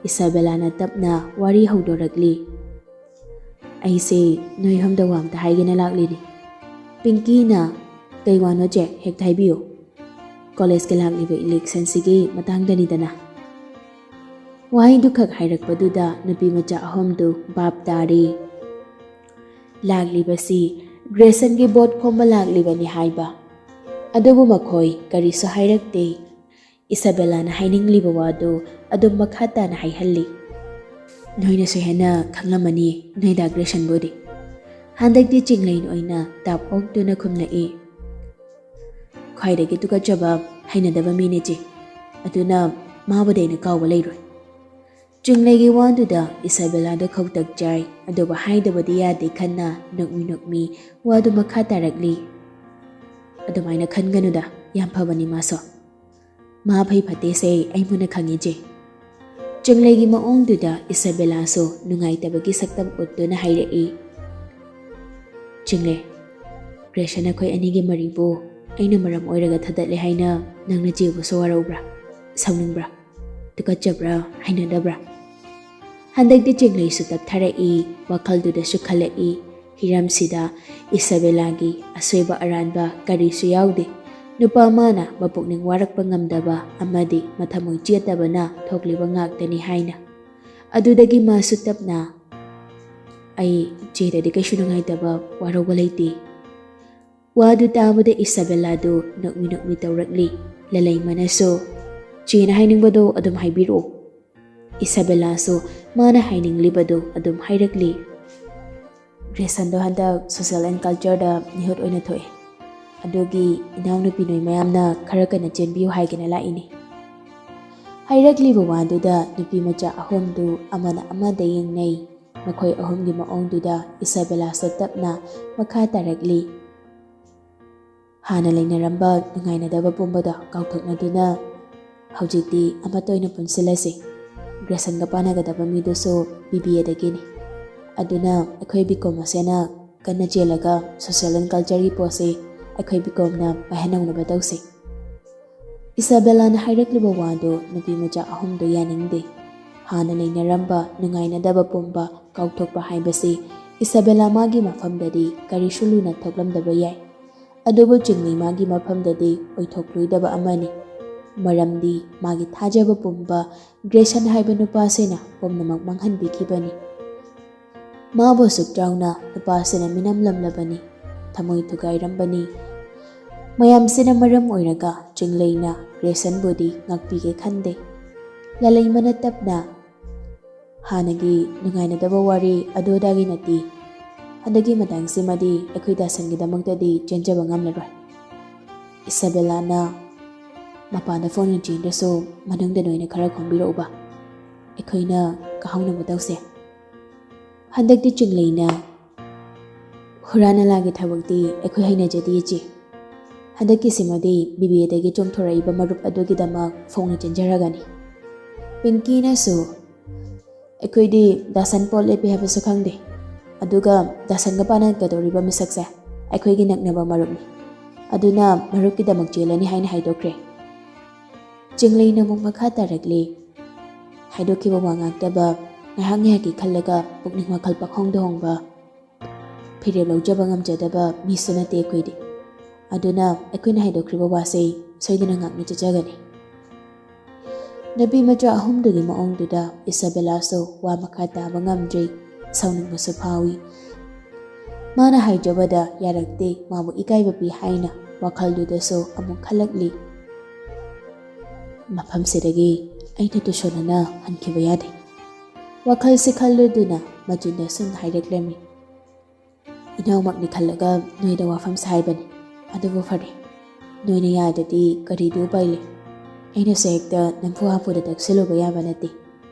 ꯏꯁꯥꯕꯦꯂꯥꯅ ꯇꯞꯅ ꯋꯥꯔꯤ ꯍꯧꯗꯣꯔꯛꯂꯤ꯫ "ꯑꯩꯁꯦ ꯅꯣꯏ ꯑꯍꯨꯝꯗ ꯋꯥ ꯑꯝꯇ ꯍꯥꯏꯒꯦꯅ ꯂꯥꯛꯂꯤꯅꯤ꯫" ꯄꯤꯡꯀꯤꯅ, "ꯀꯩ ꯋꯥꯅꯣ ꯆꯦ? ꯍꯦꯛꯇ ꯍꯥꯏꯕꯤꯌꯨ꯫" ꯀꯣꯂꯦꯖꯀꯤ ꯂꯥꯛꯂꯤꯕ ꯏꯂꯦꯛꯁꯟꯁꯤꯒꯤ ꯃꯇꯥꯡꯗꯅꯤꯗꯅ꯫ ꯋꯥꯍꯩꯗꯨꯈꯛ ꯍꯥꯏꯔꯛꯄꯗꯨꯗ ꯅꯨꯄꯤ ꯃꯆꯥ ꯑꯍꯨꯝꯗꯨ ꯚꯥꯞ ꯇꯥꯔꯤ꯫ ꯂꯥꯛꯂꯤꯕꯁꯤ ꯒ꯭ꯔꯦꯁꯟꯒꯤ ꯚꯣꯠ ꯈꯣꯝꯕ ꯂꯥꯛꯂꯤꯕꯅꯤ ꯍꯥꯏꯕ꯫ ꯑꯗꯨꯕꯨ ꯃꯈꯣꯏ ꯀꯔꯤꯁꯨ ꯍꯥꯏꯔꯛꯇꯦ꯫ ꯏꯁꯥꯕꯦꯂꯥꯅ ꯍꯥꯏꯅꯤꯡꯂꯤꯕ ꯋꯥꯗꯨ ꯑꯗꯨꯝ ꯃꯈꯥ ꯇꯥꯅ ꯍꯥꯏꯍꯜꯂꯤ꯫ "ꯅꯣꯏꯅꯁꯨ ꯍꯦꯟꯅ ꯈꯪꯂꯝꯃꯅꯤ ꯅꯣꯏꯗ ꯒ꯭ꯔꯦꯁꯟꯕꯨꯗꯤ꯫ ꯍꯟꯗꯛꯇꯤ ꯆꯤꯡꯂꯩꯅ ꯑꯣꯏꯅ ꯇꯥꯞ ꯑꯣꯛꯇꯨꯅ ꯈꯨꯝꯂꯛꯏ꯫ ꯈ꯭ꯋꯥꯏꯗꯒꯤ ꯇꯨꯀꯠꯆꯕ, ꯍꯩꯅꯗꯕ ꯃꯤꯅꯦ ꯆꯦ꯫ ꯑꯗꯨꯅ ꯃꯥꯕꯨꯗꯤ ꯑꯩꯅ ꯀꯥꯎꯕ ꯂꯩꯔꯣꯏ꯫" ꯆꯤꯡꯂꯩꯒꯤ ꯋꯥꯗꯨꯗ ꯏꯁꯥꯕꯦꯂꯥꯗ ꯈꯧꯇꯛ ꯆꯥꯏ, ꯑꯗꯨꯕꯨ ꯍꯥꯏꯗꯕꯗꯤ ꯌꯥꯗꯦ ꯈꯟꯅ ꯅꯣꯛꯃꯤ ꯅꯣꯛꯃꯤ ꯋꯥꯗꯨ ꯃꯈꯥ ꯇꯥꯔꯛꯂꯤ꯫ "ꯑꯗꯨꯃꯥꯏꯅ ꯈꯟꯒꯅꯨꯗ, ꯌꯥꯝ ꯐꯕꯅꯤ ꯃꯥꯁꯨ꯫ ꯃꯥ ꯐꯩ ꯐꯠꯇꯦꯁꯦ ꯑꯩ ꯃꯨꯟꯅ ꯈꯪꯉꯤ ꯆꯦ꯫" ꯆꯤꯡꯂꯩꯒꯤ ꯃꯑꯣꯡꯗꯨꯗ ꯏꯁꯥꯕꯦꯂꯥꯁꯨ ꯅꯨꯡꯉꯥꯏꯇꯕꯒꯤ ꯁꯛꯇꯝ ꯎꯠꯇꯨꯅ ꯍꯥꯏꯔꯛꯏ꯫ "ꯆꯤꯡꯂꯩ, ꯒ꯭ꯔꯦꯁꯟ ꯑꯩꯈꯣꯏ ꯑꯅꯤꯒꯤ ꯃꯔꯤꯕꯨ ꯑꯩꯅ ꯃꯔꯝ ꯑꯣꯏꯔꯒ ꯊꯗꯠꯂꯦ ꯍꯥꯏꯅ ꯅꯪꯅ ꯆꯦꯕꯨꯁꯨ ꯋꯥꯔꯧꯕ꯭ꯔꯥ? ꯁꯥꯎꯅꯤꯡꯕ꯭ꯔꯥ? ꯇꯨꯀꯠꯆꯕ꯭ꯔꯥ? ꯍꯩꯅꯗꯕ꯭ꯔꯥ?" ꯍꯟꯗꯛꯇꯤ ꯆꯤꯡꯂꯩꯁꯨ ꯇꯞꯊꯔꯛꯏ, ꯋꯥꯈꯜꯗꯨꯗꯁꯨ ꯈꯜꯂꯛꯏ꯫ ꯍꯤꯔꯝꯁꯤꯗ ꯏꯁꯥꯕꯦꯂꯥꯒꯤ ꯑꯁꯣꯏꯕ ꯑꯔꯥꯟꯕ ꯀꯔꯤꯁꯨ ꯌꯥꯎꯗꯦ꯫ ꯅꯨꯄꯥ ꯑꯃꯅ ꯃꯄꯨꯛꯅꯤꯡ ꯋꯥꯔꯛꯄ ꯉꯝꯗꯕ ꯑꯃꯗꯤ ꯃꯊꯃꯣꯏ ꯆꯦꯠꯇꯕꯅ ꯊꯣꯛꯂꯤꯕ ꯉꯥꯛꯇꯅꯤ ꯍꯥꯏꯅ꯫ ꯑꯗꯨꯗꯒꯤ ꯃꯥꯁꯨ ꯇꯞꯅ, "ꯑꯩ ꯆꯦꯗꯗꯤ ꯀꯩꯁꯨ ꯅꯨꯡꯉꯥꯏꯇꯕ, ꯋꯥꯔꯧꯕ ꯂꯩꯇꯦ꯫" ꯋꯥꯗꯨ ꯇꯥꯕꯗ ꯏꯁꯥꯕꯦꯂꯥꯗꯨ ꯅꯣꯛꯃꯤ ꯅꯣꯛꯃꯤ ꯇꯧꯔꯛꯂꯤ꯫ ꯂꯂꯩꯃꯅꯁꯨ, "ꯆꯦꯅ ꯍꯥꯏꯅꯤꯡꯕꯗꯣ ꯑꯗꯨꯝ ꯍꯥꯏꯕꯤꯔꯛꯑꯣ꯫" ꯏꯁꯥꯕꯦꯂꯥꯁꯨ ꯃꯥꯅ ꯍꯥꯏꯅꯤꯡꯂꯤꯕꯗꯨ ꯑꯗꯨꯝ ꯍꯥꯏꯔꯛꯂꯤ꯫ "ꯒ꯭ꯔꯦꯁꯟꯗꯣ ꯍꯟꯗꯛ ꯁꯣꯁꯦꯜ ꯑꯦꯟ ꯀꯜꯆꯔꯗ ꯃꯤꯍꯨꯠ ꯑꯣꯏꯅ ꯊꯣꯛꯑꯦ꯫ ꯑꯗꯨꯒꯤ ꯏꯅꯥꯎꯅꯨꯄꯤ ꯅꯣꯏ ꯃꯌꯥꯝꯅ ꯈꯔ ꯀꯟꯅ ꯆꯦꯟꯕꯤꯌꯨ ꯍꯥꯏꯒꯦꯅ ꯂꯥꯛꯏꯅꯤ꯫" ꯍꯥꯏꯔꯛꯂꯤꯕ ꯋꯥꯗꯨꯗ ꯅꯨꯄꯤ ꯃꯆꯥ ꯑꯍꯨꯝꯗꯨ ꯑꯃꯅ ꯑꯃꯗ ꯌꯦꯡꯅꯩ꯫ ꯃꯈꯣꯏ ꯑꯍꯨꯝꯒꯤ ꯃꯑꯣꯡꯗꯨꯗ ꯏꯁꯥꯕꯦꯂꯥꯁꯨ ꯇꯞꯅ ꯃꯈꯥ ꯇꯥꯔꯛꯂꯤ꯫ "ꯍꯥꯟꯅ ꯂꯩꯅꯔꯝꯕ ꯅꯨꯡꯉꯥꯏꯅꯗꯕ ꯄꯨꯝꯕꯗꯣ ꯀꯥꯎꯊꯣꯛꯅꯗꯨꯅ ꯍꯧꯖꯤꯛꯇꯤ ꯑꯃꯠꯇ ꯑꯣꯏꯅ ꯄꯨꯟꯁꯤꯜꯂꯁꯤ꯫ ꯒ꯭ꯔꯦꯁꯟꯒ ꯄꯥꯟꯅꯒꯗꯕ ꯃꯤꯗꯨꯁꯨ ꯕꯤ ꯕꯤ ꯑꯦꯗꯒꯤꯅꯤ꯫ ꯑꯗꯨꯅ ꯑꯩꯈꯣꯏ ꯕꯤ ꯀꯣꯝ ꯃꯁꯦꯅ ꯀꯟꯅ ꯆꯦꯜꯂꯒ ꯁꯣꯁꯦꯜ ꯑꯦꯟ ꯀꯜꯆꯔꯒꯤ ꯄꯣꯠꯁꯤ ꯑꯩꯈꯣꯏ ꯕꯤ ꯀꯣꯝꯅ ꯄꯥꯏꯍꯟꯍꯧꯅꯕ ꯇꯧꯁꯤ꯫" ꯏꯁꯥꯕꯦꯂꯥꯅ ꯍꯥꯏꯔꯛꯂꯤꯕ ꯋꯥꯗꯨ ꯅꯨꯄꯤ ꯃꯆꯥ ꯑꯍꯨꯝꯗꯨ ꯌꯥꯅꯤꯡꯗꯦ꯫ ꯍꯥꯟꯅ ꯂꯩꯅꯔꯝꯕ ꯅꯨꯡꯉꯥꯏꯅꯗꯕ ꯄꯨꯝꯕ ꯀꯥꯎꯊꯣꯛꯄ ꯍꯥꯏꯕꯁꯤ ꯏꯁꯥꯕꯦꯂꯥ ꯃꯥꯒꯤ ꯃꯐꯝꯗꯗꯤ ꯀꯔꯤꯁꯨ ꯂꯨꯅ ꯊꯣꯛꯂꯝꯗꯕ ꯌꯥꯏ꯫ ꯑꯗꯨꯕꯨ ꯆꯤꯡꯂꯩꯃꯥꯒꯤ ꯃꯐꯝꯗꯗꯤ ꯑꯣꯏꯊꯣꯛꯂꯣꯏꯗꯕ ꯑꯃꯅꯤ꯫ ꯃꯔꯝꯗꯤ ꯃꯥꯒꯤ ꯊꯥꯖꯕ ꯄꯨꯝꯕ ꯒ꯭ꯔꯦꯁꯟ ꯍꯥꯏꯕ ꯅꯨꯄꯥꯁꯤꯅ ꯄꯨꯝꯅꯃꯛ ꯃꯥꯡꯍꯟꯕꯤꯈꯤꯕꯅꯤ꯫ ꯃꯥꯕꯨ ꯑꯁꯨꯛ ꯆꯥꯎꯅ ꯅꯨꯄꯥꯁꯤꯅ ꯃꯤꯅꯝꯂꯝꯂꯕꯅꯤ, ꯊꯃꯣꯏ ꯊꯨꯒꯥꯏꯔꯝꯕꯅꯤ꯫ ꯃꯌꯥꯝꯁꯤꯅ ꯃꯔꯝ ꯑꯣꯏꯔꯒ ꯆꯤꯡꯂꯩꯅ ꯒ꯭ꯔꯦꯁꯟꯕꯨꯗꯤ ꯉꯥꯛꯄꯤꯒꯦ ꯈꯟꯗꯦ꯫ ꯂꯂꯩꯃꯅ ꯇꯞꯅ, "ꯍꯥꯟꯅꯒꯤ ꯅꯨꯡꯉꯥꯏꯅꯗꯕ ꯋꯥꯔꯤ ꯑꯗꯨ ꯑꯗꯥꯒꯤ ꯅꯠꯇꯦ꯫ ꯍꯟꯗꯛꯀꯤ ꯃꯇꯥꯡꯁꯤꯃꯗꯤ ꯑꯩꯈꯣꯏ ꯗꯥꯁꯟꯒꯤꯗꯃꯛꯇꯗꯤ ꯆꯦꯟꯖꯕ ꯉꯝꯂꯔꯣꯏ꯫ ꯏꯁꯥꯕꯦꯂꯥꯅ ꯃꯄꯥꯟꯗ ꯐꯣꯟ ꯆꯦꯟꯗ꯭ꯔꯁꯨ ꯃꯅꯨꯡꯗ ꯅꯣꯏꯅ ꯈꯔ ꯈꯣꯝꯕꯤꯔꯛꯎꯕ꯫ ꯑꯩꯈꯣꯏꯅ ꯀꯥꯍꯧꯅꯕ ꯇꯧꯁꯦ꯫ ꯍꯟꯗꯛꯇꯤ ꯆꯤꯡꯂꯩꯅ ꯍꯨꯔꯥ ꯅꯂꯥꯒꯤ ꯊꯕꯛꯇꯤ ꯑꯩꯈꯣꯏ ꯍꯩꯅꯖꯗꯦ ꯏꯆꯦ꯫ ꯍꯟꯗꯛꯀꯤꯁꯤꯃꯗꯤ ꯕꯤꯕꯦꯗꯒꯤ ꯆꯣꯡꯊꯣꯔꯛꯏꯕ ꯃꯔꯨꯞ ꯑꯗꯨꯒꯤꯗꯃꯛ ꯐꯣꯡꯅ ꯆꯦꯟꯖꯔꯒꯅꯤ꯫" ꯄꯤꯡꯀꯤꯅꯁꯨ, "ꯑꯩꯈꯣꯏꯗꯤ ꯗꯥꯁꯟ ꯄꯣꯠ ꯂꯦꯞꯄꯤ ꯍꯥꯏꯕꯁꯨ ꯈꯪꯗꯦ꯫ ꯑꯗꯨꯒ ꯗꯥꯁꯟꯒ ꯄꯥꯟꯅꯒꯗꯧꯔꯤꯕ ꯃꯤꯁꯛꯁꯦ ꯑꯩꯈꯣꯏꯒꯤ ꯅꯛꯅꯕ ꯃꯔꯨꯞꯅꯤ꯫ ꯑꯗꯨꯅ ꯃꯔꯨꯞꯀꯤꯗꯃꯛ ꯆꯦꯜꯂꯅꯤ ꯍꯥꯏꯅ ꯍꯥꯏꯗꯣꯛꯈ꯭ꯔꯦ꯫" ꯆꯤꯡꯂꯩꯅ ꯑꯃꯨꯛ ꯃꯈꯥ ꯇꯥꯔꯛꯂꯤ꯫ ꯍꯥꯏꯗꯣꯛꯈꯤꯕ ꯋꯥ ꯉꯥꯛꯇꯕ, ꯉꯥꯏꯍꯥꯛ ꯉꯥꯏꯍꯥꯛꯀꯤ ꯈꯜꯂꯒ ꯄꯨꯛꯅꯤꯡ ꯋꯥꯈꯜ ꯄꯪꯍꯣꯡꯗ ꯍꯣꯡꯕ, ꯐꯤꯔꯦꯞ ꯂꯧꯖꯕ ꯉꯝꯖꯗꯕ ꯃꯤꯁꯨ ꯅꯠꯇꯦ ꯑꯩꯈꯣꯏꯗꯤ꯫ ꯑꯗꯨꯅ ꯑꯩꯈꯣꯏꯅ ꯍꯥꯏꯗꯣꯛꯈ꯭ꯔꯤꯕ ꯋꯥꯁꯦ ꯁꯣꯏꯗꯅ ꯉꯥꯛꯅ ꯆꯠꯆꯒꯅꯤ꯫ ꯅꯨꯄꯤ ꯃꯆꯥ ꯑꯍꯨꯝꯗꯨꯒꯤ ꯃꯑꯣꯡꯗꯨꯗ ꯏꯁꯥꯕꯦꯂꯥꯁꯨ ꯋꯥ ꯃꯈꯥ ꯇꯥꯕ ꯉꯝꯗ꯭ꯔꯦ, ꯁꯥꯎꯅꯤꯡꯕꯁꯨ ꯐꯥꯎꯏ꯫ ꯃꯥꯅ ꯍꯥꯏꯖꯕꯗ ꯌꯥꯔꯛꯇꯦ, ꯃꯥꯕꯨ ꯏꯀꯥꯏꯕ ꯄꯤ ꯍꯥꯏꯅ ꯋꯥꯈꯜꯗꯨꯗꯁꯨ ꯑꯃꯨꯛ ꯈꯜꯂꯛꯂꯤ꯫ "ꯃꯐꯝꯁꯤꯗꯒꯤ ꯑꯩꯅ ꯇꯨꯁꯣꯟꯅꯅ ꯍꯟꯈꯤꯕ ꯌꯥꯗꯦ꯫" ꯋꯥꯈꯜꯁꯤ ꯈꯜꯂꯨꯗꯨꯅ ꯃꯆꯤꯟꯗ ꯁꯨꯝ ꯍꯥꯏꯔꯛꯂꯝꯃꯤ꯫ "ꯏꯅꯥꯎꯃꯛꯅꯤ ꯈꯜꯂꯒ ꯅꯣꯏꯗ ꯋꯥꯐꯝꯁꯦ ꯍꯥꯏꯕꯅꯤ꯫ ꯑꯗꯨꯕꯨ ꯐꯔꯦ, ꯅꯣꯏꯅ ꯌꯥꯗ꯭ꯔꯗꯤ ꯀꯔꯤꯗꯤ ꯎꯄꯥꯏ ꯂꯩ? ꯑꯩꯅꯁꯨ ꯍꯦꯛꯇ ꯅꯝꯐꯨ ꯍꯥꯐꯨꯗ ꯇꯛꯁꯤꯜꯂꯨꯕ ꯌꯥꯕ ꯅꯠꯇꯦ꯫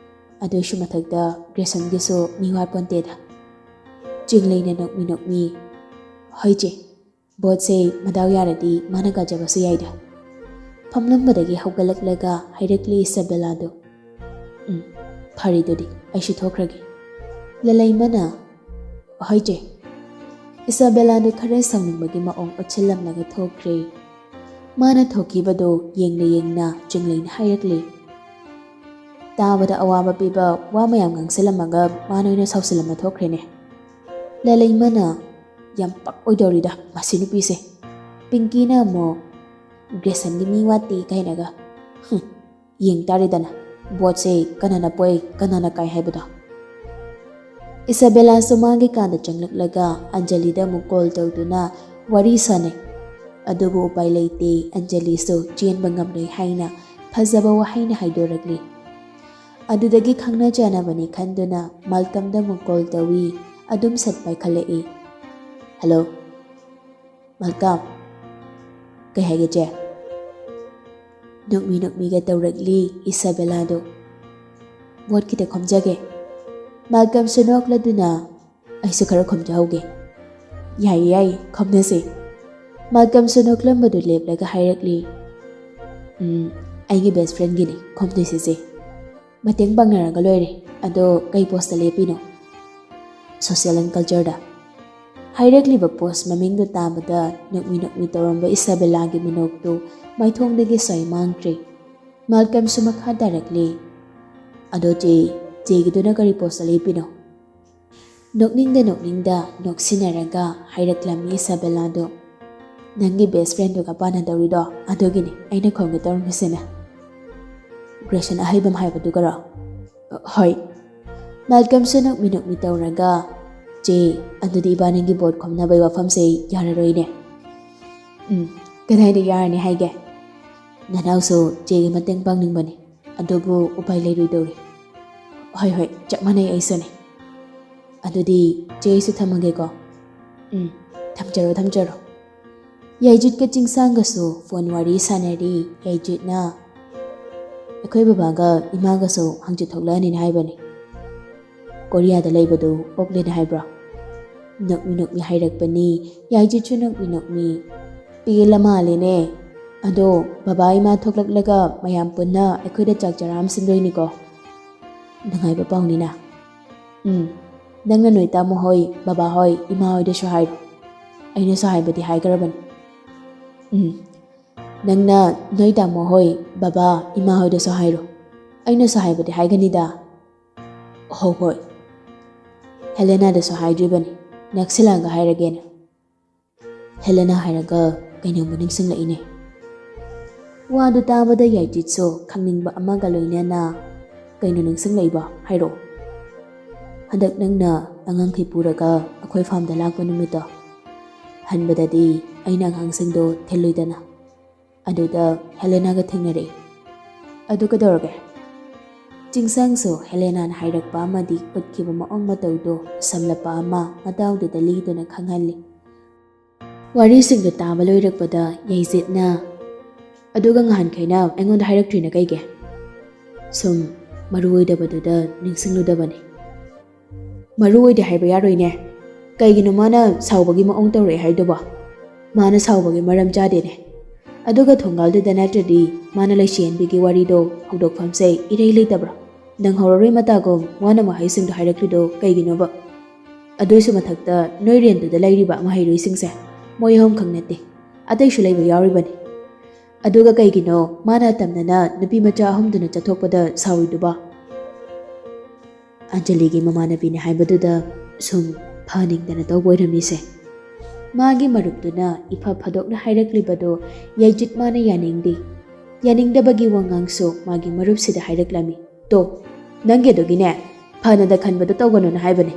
ꯑꯗꯨꯏꯁꯨ ꯃꯊꯛꯇ ꯒ꯭ꯔꯦꯁꯟꯒꯤꯁꯨ ꯃꯤ ꯋꯥꯠꯄꯣꯟꯇꯦꯗ꯫" ꯆꯤꯡꯂꯩꯅ ꯅꯣꯛꯃꯤ ꯅꯣꯛꯃꯤ, "ꯍꯣꯏ ꯆꯦ, ꯕꯣꯠꯁꯦ ꯃꯗꯥꯎ ꯌꯥꯔꯗꯤ ꯃꯥꯅ ꯀꯥꯖꯕꯁꯨ ꯌꯥꯏꯗ꯫" ꯐꯝꯂꯝꯕꯗꯒꯤ ꯍꯧꯒꯠꯂꯛꯂꯒ ꯍꯥꯏꯔꯛꯂꯤ ꯏꯁꯥꯕꯦꯂꯥꯗꯨ꯫ "ꯎꯝ, ꯐꯔꯦꯗꯨꯗꯤ ꯑꯩꯁꯨ ꯊꯣꯛꯈ꯭ꯔꯒꯦ꯫" ꯂꯂꯩꯃꯅ, "ꯍꯣꯏ ꯆꯦ꯫" ꯏꯁꯥꯕꯦꯂꯥꯗꯨ ꯈꯔ ꯁꯥꯎꯅꯤꯡꯕꯒꯤ ꯃꯑꯣꯡ ꯎꯠꯁꯤꯜꯂꯝꯂꯒ ꯊꯣꯛꯈ꯭ꯔꯦ꯫ ꯃꯥꯅ ꯊꯣꯛꯈꯤꯕꯗꯨ ꯌꯦꯡꯅ ꯌꯦꯡꯅ ꯆꯤꯡꯂꯩꯅ ꯍꯥꯏꯔꯛꯂꯤ꯫ ꯇꯥꯕꯗ ꯑꯋꯥꯕ ꯄꯤꯕ ꯋꯥ ꯃꯌꯥꯝ ꯉꯥꯡꯁꯤꯜꯂꯝꯃꯒ ꯃꯥꯅ ꯑꯣꯏꯅ ꯁꯥꯎꯁꯤꯜꯂꯝꯃ ꯊꯣꯛꯈ꯭ꯔꯦꯅꯦ꯫ ꯂꯂꯩꯃꯅ, "ꯌꯥꯝ ꯄꯛ ꯑꯣꯏꯗꯧꯔꯤꯗ ꯃꯁꯤ ꯅꯨꯄꯤꯁꯦ꯫ ꯄꯤꯡꯀꯤꯅ ꯑꯃꯨꯛ, "ꯒ꯭ꯔꯦꯁꯟꯒꯤ ꯃꯤ ꯋꯥꯠꯇꯦ" ꯀꯥꯏꯅꯒ꯫ ꯍꯨꯝ, ꯌꯦꯡ ꯇꯥꯔꯦꯗꯅ, ꯚꯣꯠꯁꯦ ꯀꯅꯥꯅ ꯄꯣꯏ, ꯀꯅꯥꯅ ꯀꯥꯏ ꯍꯥꯏꯕꯗꯣ꯫ ꯏꯁꯥꯕꯦꯂꯥꯁꯨ ꯃꯥꯒꯤ ꯀꯥꯗ ꯆꯪꯂꯛꯂꯒ ꯑꯟꯖꯂꯤꯗ ꯑꯃꯨꯛ ꯀꯣꯜ ꯇꯧꯗꯨꯅ ꯋꯥꯔꯤ ꯁꯥꯟꯅꯩ꯫ ꯑꯗꯨꯕꯨ ꯎꯄꯥꯏ ꯂꯩꯇꯦ, ꯑꯟꯖꯂꯤꯁꯨ ꯆꯦꯟꯕ ꯉꯝꯂꯣꯏ ꯍꯥꯏꯅ ꯐꯖꯕ ꯋꯥꯍꯩꯅ ꯍꯥꯏꯗꯣꯔꯛꯂꯤ꯫ ꯑꯗꯨꯗꯒꯤ ꯈꯪꯅ ꯆꯥꯟꯅꯕꯅꯤ ꯈꯟꯗꯨꯅ ꯃꯥꯜꯀꯝꯗ ꯑꯃꯨꯛ ꯀꯣꯜ ꯇꯧꯏ꯫ ꯑꯗꯨꯝ ꯁꯠ ꯄꯥꯏꯈꯠꯂꯛꯏ꯫ "ꯍꯜꯂꯣ, ꯃꯥꯜꯀꯝ꯫" "ꯀꯩ ꯍꯥꯏꯒꯦ, ꯆꯦ?" ꯅꯣꯛꯃꯤ ꯅꯣꯛꯃꯤꯒ ꯇꯧꯔꯛꯂꯤ ꯏꯁꯥꯕꯦꯂꯥꯗꯣ꯫ "ꯚꯣꯠ ꯈꯤꯇ ꯈꯣꯝꯖꯒꯦ꯫" ꯃꯥꯜꯀꯝꯁꯨ ꯅꯣꯛꯂꯗꯨꯅ, "ꯑꯩꯁꯨ ꯈꯔ ꯈꯣꯝꯖꯍꯧꯒꯦ꯫" "ꯌꯥꯏꯌꯦ, ꯌꯥꯏꯌꯦ, ꯈꯣꯝꯅꯁꯦ꯫" ꯃꯥꯜꯀꯝꯁꯨ ꯅꯣꯛꯂꯝꯕꯗꯨ ꯂꯦꯞꯂꯒ ꯍꯥꯏꯔꯛꯂꯤ, "ꯎꯝ, ꯑꯩꯒꯤ ꯕꯦꯁ ꯐ꯭ꯔꯦꯟꯒꯤꯅꯤ ꯈꯣꯝꯗꯣꯏꯁꯦ, ꯆꯦ꯫ ꯃꯇꯦꯡ ꯄꯥꯡꯅꯔꯒ ꯂꯣꯏꯔꯦ꯫ ꯑꯗꯣ ꯀꯩ ꯄꯣꯁꯇ ꯂꯦꯞꯄꯤꯅꯣ?" "ꯁꯣꯁꯤꯌꯦꯜ ꯑꯦꯟ ꯀꯜꯆꯔꯗ꯫" ꯍꯥꯏꯔꯛꯂꯤꯕ ꯄꯣꯁ ꯃꯃꯤꯡꯗꯨ ꯇꯥꯕꯗ ꯅꯣꯛꯃꯤ ꯅꯣꯛꯃꯤ ꯇꯧꯔꯝꯕ ꯏꯁꯥꯕꯦꯂꯥꯒꯤ ꯃꯤꯅꯣꯛꯇꯨ ꯃꯥꯏꯊꯣꯡꯗꯒꯤ ꯁ꯭ꯋꯥꯏ ꯃꯥꯡꯈ꯭ꯔꯦ꯫ ꯃꯥꯜꯀꯝꯁꯨ ꯃꯈꯥ ꯇꯥꯔꯛꯂꯤ, "ꯑꯗꯣ ꯆꯦ, ꯆꯦꯒꯤꯗꯨꯅ ꯀꯔꯤ ꯄꯣꯁꯇ ꯂꯦꯞꯄꯤꯅꯣ?" ꯅꯣꯛꯅꯤꯡꯗ ꯅꯣꯛꯅꯤꯡꯗ ꯅꯣꯛꯁꯤꯟꯅꯔꯒ ꯍꯥꯏꯔꯛꯂꯝꯃꯤ ꯏꯁꯥꯕꯦꯂꯥꯗꯣ, "ꯅꯪꯒꯤ ꯕꯦꯁ ꯐ꯭ꯔꯦꯟꯗꯨꯒ ꯄꯥꯟꯅꯗꯧꯔꯤꯗꯣ ꯑꯗꯨꯒꯤꯅꯤ ꯑꯩꯅ ꯈꯣꯝꯒꯦ ꯇꯧꯔꯝꯃꯤꯁꯤꯅ꯫" "ꯒ꯭ꯔꯦꯁꯟ ꯑꯍꯩꯕꯝ ꯍꯥꯏꯕꯗꯨꯒꯔꯣ?" "ꯍꯣꯏ꯫" ꯃꯥꯜꯀꯝꯁꯨ ꯅꯣꯛꯃꯤ ꯅꯣꯛꯃꯤ ꯇꯧꯔꯒ, "ꯆꯦ, ꯑꯗꯨꯗꯤ ꯏꯕꯥꯅꯤꯒꯤ ꯚꯣꯠ ꯈꯣꯝꯅꯕꯒꯤ ꯋꯥꯐꯝꯁꯦ ꯌꯥꯔꯔꯣꯏꯅꯦ꯫" "ꯎꯝ, ꯀꯗꯥꯏꯗ ꯌꯥꯔꯅꯤ ꯍꯥꯏꯒꯦ? ꯅꯅꯥꯎꯁꯨ ꯆꯦꯒꯤ ꯃꯇꯦꯡ ꯄꯥꯡꯅꯤꯡꯕꯅꯤ, ꯑꯗꯨꯕꯨ ꯎꯄꯥꯏ ꯂꯩꯔꯣꯏꯗꯧꯔꯤ꯫" "ꯍꯣꯏ, ꯍꯣꯏ, ꯆꯞ ꯃꯥꯟꯅꯩ, ꯑꯩꯁꯨꯅꯦ꯫" "ꯑꯗꯨꯗꯤ ꯆꯦ, ꯑꯩꯁꯨ ꯊꯝꯃꯒꯦꯀꯣ꯫" "ꯎꯝ, ꯊꯝꯖꯔꯣ, ꯊꯝꯖꯔꯣ꯫" ꯌꯥꯏꯖꯨꯠꯀ ꯆꯤꯡꯁꯥꯡꯒꯁꯨ ꯐꯣꯟ ꯋꯥꯔꯤ ꯁꯥꯟꯅꯔꯤ꯫ ꯌꯥꯏꯖꯨꯠꯅ, "ꯑꯩꯈꯣꯏ ꯕꯕꯥꯒ ꯏꯃꯥꯒꯁꯨ ꯍꯪꯆꯤꯠ ꯊꯣꯛꯂꯛꯑꯅꯤꯅ ꯍꯥꯏꯕꯅꯤ꯫" "ꯀꯣꯔꯤꯌꯥꯗ ꯂꯩꯕꯗꯨ ꯑꯣꯛꯂꯦꯅ ꯍꯥꯏꯕ꯭ꯔꯣ?" ꯅꯣꯛꯃꯤ ꯅꯣꯛꯃꯤ ꯍꯥꯏꯔꯛꯄꯅꯤ꯫ ꯌꯥꯏꯖꯨꯠꯁꯨ ꯅꯣꯛꯃꯤ ꯅꯣꯛꯃꯤ, "ꯄꯦꯜꯂ ꯃꯥꯜꯂꯦꯅꯦ꯫ ꯑꯗꯣ ꯕꯕꯥ ꯏꯃꯥ ꯊꯣꯛꯂꯛꯂꯒ ꯃꯌꯥꯝ ꯄꯨꯟꯅ ꯑꯩꯈꯣꯏꯗ ꯆꯥꯛ ꯆꯔꯥ ꯑꯃ ꯁꯤꯟꯗꯣꯏꯅꯤꯀꯣ꯫ ꯅꯨꯡꯉꯥꯏꯕ ꯄꯥꯎꯅꯤꯅ꯫" "ꯎꯝ, ꯅꯪꯅ ꯅꯣꯏ ꯇꯥꯃꯣ ꯍꯣꯏ, ꯕꯕꯥ ꯍꯣꯏ, ꯏꯃꯥ ꯍꯣꯏꯗꯁꯨ ꯍꯥꯏꯔꯣ꯫ ꯑꯩꯅꯁꯨ ꯍꯥꯏꯕꯗꯤ ꯍꯥꯏꯈ꯭ꯔꯕꯅꯤ꯫" "ꯎꯝ, ꯅꯪꯅ ꯅꯣꯏ ꯇꯥꯃꯣ ꯍꯣꯏ, ꯕꯕꯥ, ꯏꯃꯥ ꯍꯣꯏꯗꯁꯨ ꯍꯥꯏꯔꯣ꯫ ꯑꯩꯅꯁꯨ ꯍꯥꯏꯕꯗꯤ ꯍꯥꯏꯒꯅꯤꯗ꯫" "ꯍꯣ ꯍꯣꯏ꯫ ꯍꯦꯂꯦꯅꯥꯗꯁꯨ ꯍꯥꯏꯗ꯭ꯔꯤꯕꯅꯤ, ꯅꯛꯁꯤꯜꯂꯛꯑꯒ ꯍꯥꯏꯔꯒꯦꯅ꯫" "ꯍꯦꯂꯦꯅꯥ ꯍꯥꯏꯔꯒ ꯀꯩꯅꯣꯝꯃ ꯅꯤꯡꯁꯤꯡꯂꯛꯏꯅꯦ꯫ ꯋꯥꯗꯨ ꯇꯥꯕꯗ ꯌꯥꯏꯖꯤꯠꯁꯨ ꯈꯪꯅꯤꯡꯕ ꯑꯃꯒ ꯂꯣꯏꯅꯅ, "ꯀꯩꯅꯣ ꯅꯤꯡꯁꯤꯡꯂꯛꯏꯕ? ꯍꯥꯏꯔꯛꯑꯣ꯫ ꯍꯟꯗꯛ ꯅꯪꯅ ꯑꯉꯥꯡꯈꯩ ꯄꯨꯔꯒ ꯑꯩꯈꯣꯏ ꯐꯥꯔꯝꯗ ꯂꯥꯛꯄ ꯅꯨꯃꯤꯠꯇꯣ, ꯍꯟꯕꯗꯗꯤ ꯑꯩꯅ ꯑꯉꯥꯡꯁꯤꯡꯗꯣ ꯊꯤꯜꯂꯨꯏꯗꯅ, ꯑꯗꯨꯗ ꯍꯦꯂꯦꯅꯥꯒ ꯊꯦꯡꯅꯔꯛꯏ꯫ ꯑꯗꯨ ꯀꯩꯗꯧꯔꯒꯦ?" ꯆꯤꯡꯁꯥꯡꯁꯨ ꯍꯦꯂꯦꯅꯥꯅ ꯍꯥꯏꯔꯛꯄ ꯑꯃꯗꯤ ꯎꯠꯈꯤꯕ ꯃꯑꯣꯡ ꯃꯇꯧꯗꯣ ꯁꯝꯂꯞꯄ ꯑꯃ ꯃꯇꯥꯎꯗꯨꯗ ꯂꯤꯗꯨꯅ ꯈꯪꯍꯜꯂꯤ꯫ ꯋꯥꯔꯤꯁꯤꯡꯗꯨ ꯇꯥꯕ ꯂꯣꯏꯔꯛꯄꯗ ꯌꯥꯏꯖꯤꯠꯅ, "ꯑꯗꯨꯒ ꯅꯍꯥꯟꯈꯩꯅ ꯑꯩꯉꯣꯟꯗ ꯍꯥꯏꯔꯛꯇ꯭ꯔꯤꯅ ꯀꯩꯒꯤ?" "ꯁꯨꯝ ꯃꯔꯨ ꯑꯣꯏꯗꯕꯗꯨꯗ ꯅꯤꯡꯁꯤꯡꯂꯨꯗꯕꯅꯤ꯫" "ꯃꯔꯨ ꯑꯣꯏꯗꯦ ꯍꯥꯏꯕ ꯌꯥꯔꯣꯏꯅꯦ꯫ ꯀꯩꯒꯤꯅꯣ ꯃꯥꯅ ꯁꯥꯎꯕꯒꯤ ꯃꯑꯣꯡ ꯇꯧꯔꯛꯑꯦ ꯍꯥꯏꯗꯨꯕꯣ? ꯃꯥꯅ ꯁꯥꯎꯕꯒꯤ ꯃꯔꯝ ꯆꯥꯗꯦꯅꯦ꯫ ꯑꯗꯨꯒ ꯊꯣꯡꯒꯥꯜꯗꯨꯗ ꯅꯠꯇ꯭ꯔꯗꯤ ꯃꯥꯅ ꯂꯩꯁꯤꯍꯟꯕꯤꯒꯤ ꯋꯥꯔꯤꯗꯣ ꯍꯧꯗꯣꯛꯐꯝꯁꯦ ꯏꯔꯩ ꯂꯩꯇꯕ꯭ꯔꯣ? ꯅꯪꯍꯧꯔꯔꯣꯏ ꯃꯇꯥꯒꯨꯝ ꯋꯥꯅ ꯋꯥꯍꯩꯁꯤꯡꯗꯣ ꯍꯥꯏꯔꯛꯂꯤꯗꯣ ꯀꯩꯒꯤꯅꯣꯕ? ꯑꯗꯨꯏꯁꯨ ꯃꯊꯛꯇ ꯅꯣꯏ ꯔꯦꯟꯗꯨꯗ ꯂꯩꯔꯤꯕ ꯃꯍꯩꯔꯣꯏꯁꯤꯡꯁꯦ, ꯃꯣꯏ ꯑꯍꯨꯝ ꯈꯛ ꯅꯠꯇꯦ, ꯑꯇꯩꯁꯨ ꯂꯩꯕ ꯌꯥꯎꯔꯤꯕꯅꯤ꯫ ꯑꯗꯨꯒ ꯀꯩꯒꯤꯅꯣ ꯃꯥꯅ ꯑꯇꯝꯅꯅ ꯅꯨꯄꯤ ꯃꯆꯥ ꯑꯍꯨꯝꯗꯨꯅ ꯆꯠꯊꯣꯛꯄꯗ ꯁꯥꯎꯔꯤꯗꯨꯕꯣ?" ꯑꯟꯖꯂꯤꯒꯤ ꯃꯃꯥꯟꯅꯕꯤꯅꯤ ꯍꯥꯏꯕꯗꯨꯗ ꯁꯨꯝ ꯐꯍꯟꯅꯤꯡꯗꯅ ꯇꯧꯕ ꯑꯣꯏꯔꯝꯃꯤꯁꯦ꯫ ꯃꯥꯒꯤ ꯃꯔꯨꯞꯇꯨꯅ ꯏꯐ ꯐꯥꯗꯣꯛꯅ ꯍꯥꯏꯔꯛꯂꯤꯕꯗꯣ ꯌꯥꯏꯖꯤꯠ ꯃꯥꯅ ꯌꯥꯅꯤꯡꯗꯦ꯫ ꯌꯥꯅꯤꯡꯗꯕꯒꯤ ꯋꯥꯉꯥꯡꯁꯨ ꯃꯥꯒꯤ ꯃꯔꯨꯞꯁꯤꯗ ꯍꯥꯏꯔꯛꯂꯝꯃꯤ꯫ "ꯇꯣ, ꯅꯪꯒꯤ ꯑꯗꯨꯒꯤꯅꯦ, ꯐꯅꯗ ꯈꯟꯕꯗꯣ ꯇꯧꯒꯅꯨꯅ ꯍꯥꯏꯕꯅꯦ꯫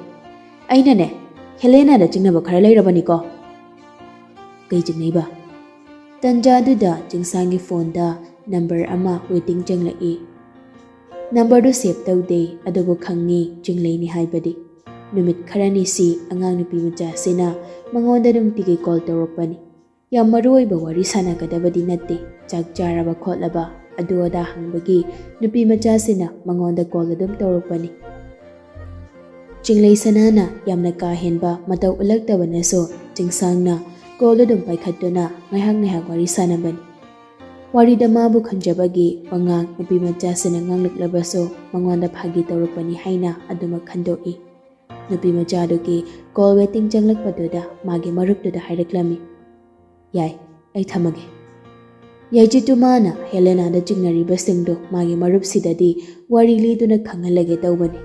ꯑꯩꯅꯅꯦ, ꯍꯦꯂꯦꯅꯥꯗ ꯆꯤꯡꯅꯕ ꯈꯔ ꯂꯩꯔꯕꯅꯤꯀꯣ꯫" "ꯀꯩ ꯆꯤꯡꯅꯩꯕ?" ꯇꯟꯖꯥꯗꯨꯗ ꯆꯤꯡꯁꯥꯡꯒꯤ ꯐꯣꯟꯗ ꯅꯝꯕꯔ ꯑꯃ ꯋꯦꯇꯤꯡ ꯆꯪꯂꯛꯏ꯫ ꯅꯝꯕꯔꯗꯨ ꯁꯦꯚ ꯇꯧꯗꯦ, ꯑꯗꯨꯕꯨ ꯈꯪꯉꯤ ꯆꯤꯡꯂꯩꯅꯤ ꯍꯥꯏꯕꯗꯤ꯫ ꯅꯨꯃꯤꯠ ꯈꯔꯅꯤꯁꯤ ꯑꯉꯥꯡ ꯅꯨꯄꯤ ꯃꯆꯥꯁꯤꯅ ꯃꯉꯣꯟꯗ ꯅꯨꯡꯇꯤꯒꯤ ꯀꯣꯜ ꯇꯧꯔꯛꯄꯅꯤ꯫ ꯌꯥꯝ ꯃꯔꯨ ꯑꯣꯏꯕ ꯋꯥꯔꯤ ꯁꯥꯟꯅꯒꯗꯕꯗꯤ ꯅꯠꯇꯦ, ꯆꯥꯛ ꯆꯥꯔꯕ ꯈꯣꯠꯂꯕ ꯑꯗꯨ ꯑꯗꯥ ꯍꯪꯕꯒꯤ ꯅꯨꯄꯤ ꯃꯆꯥꯁꯤꯅ ꯃꯉꯣꯟꯗ ꯀꯣꯜ ꯑꯗꯨꯝ ꯇꯧꯔꯛꯄꯅꯤ꯫ ꯆꯤꯡꯂꯩ ꯁꯅꯥꯅ ꯌꯥꯝꯅ ꯀꯥ ꯍꯦꯟꯕ ꯃꯇꯧ ꯎꯠꯂꯛꯇꯕꯅꯁꯨ ꯆꯤꯡꯁꯥꯡꯅ ꯀꯣꯜ ꯑꯗꯨꯝ ꯄꯥꯏꯈꯠꯇꯨꯅ ꯉꯥꯏꯍꯥꯛ ꯉꯥꯏꯍꯥꯛ ꯋꯥꯔꯤ ꯁꯥꯟꯅꯕꯅꯤ꯫ ꯋꯥꯔꯤꯗ ꯃꯥꯕꯨ ꯈꯟꯖꯕꯒꯤ ꯋꯥꯉꯥꯡ ꯅꯨꯄꯤ ꯃꯆꯥꯁꯤꯅ ꯉꯥꯡꯂꯛꯂꯕꯁꯨ ꯃꯉꯣꯟꯗ ꯐꯥꯒꯤ ꯇꯧꯔꯛꯄꯅꯤ ꯍꯥꯏꯅ ꯑꯗꯨꯃꯛ ꯈꯟꯗꯣꯛꯏ꯫ ꯅꯨꯄꯤ ꯃꯆꯥꯗꯨꯒꯤ ꯀꯣꯜ ꯋꯦꯇꯤꯡ ꯆꯪꯂꯛꯄꯗꯨꯗ ꯃꯥꯒꯤ ꯃꯔꯨꯞꯇꯨꯗ ꯍꯥꯏꯔꯛꯂꯝꯃꯤ, "ꯌꯥꯏ, ꯑꯩ ꯊꯝꯃꯒꯦ꯫" ꯌꯥꯏꯖꯤꯠꯇꯨ ꯃꯥꯅ ꯍꯦꯂꯦꯅꯥꯗ ꯆꯤꯡꯅꯔꯤꯕꯁꯤꯡꯗꯨ ꯃꯥꯒꯤ ꯃꯔꯨꯞꯁꯤꯗꯗꯤ ꯋꯥꯔꯤ ꯂꯤꯗꯨꯅ ꯈꯪꯍꯜꯂꯒꯦ ꯇꯧꯕꯅꯤ꯫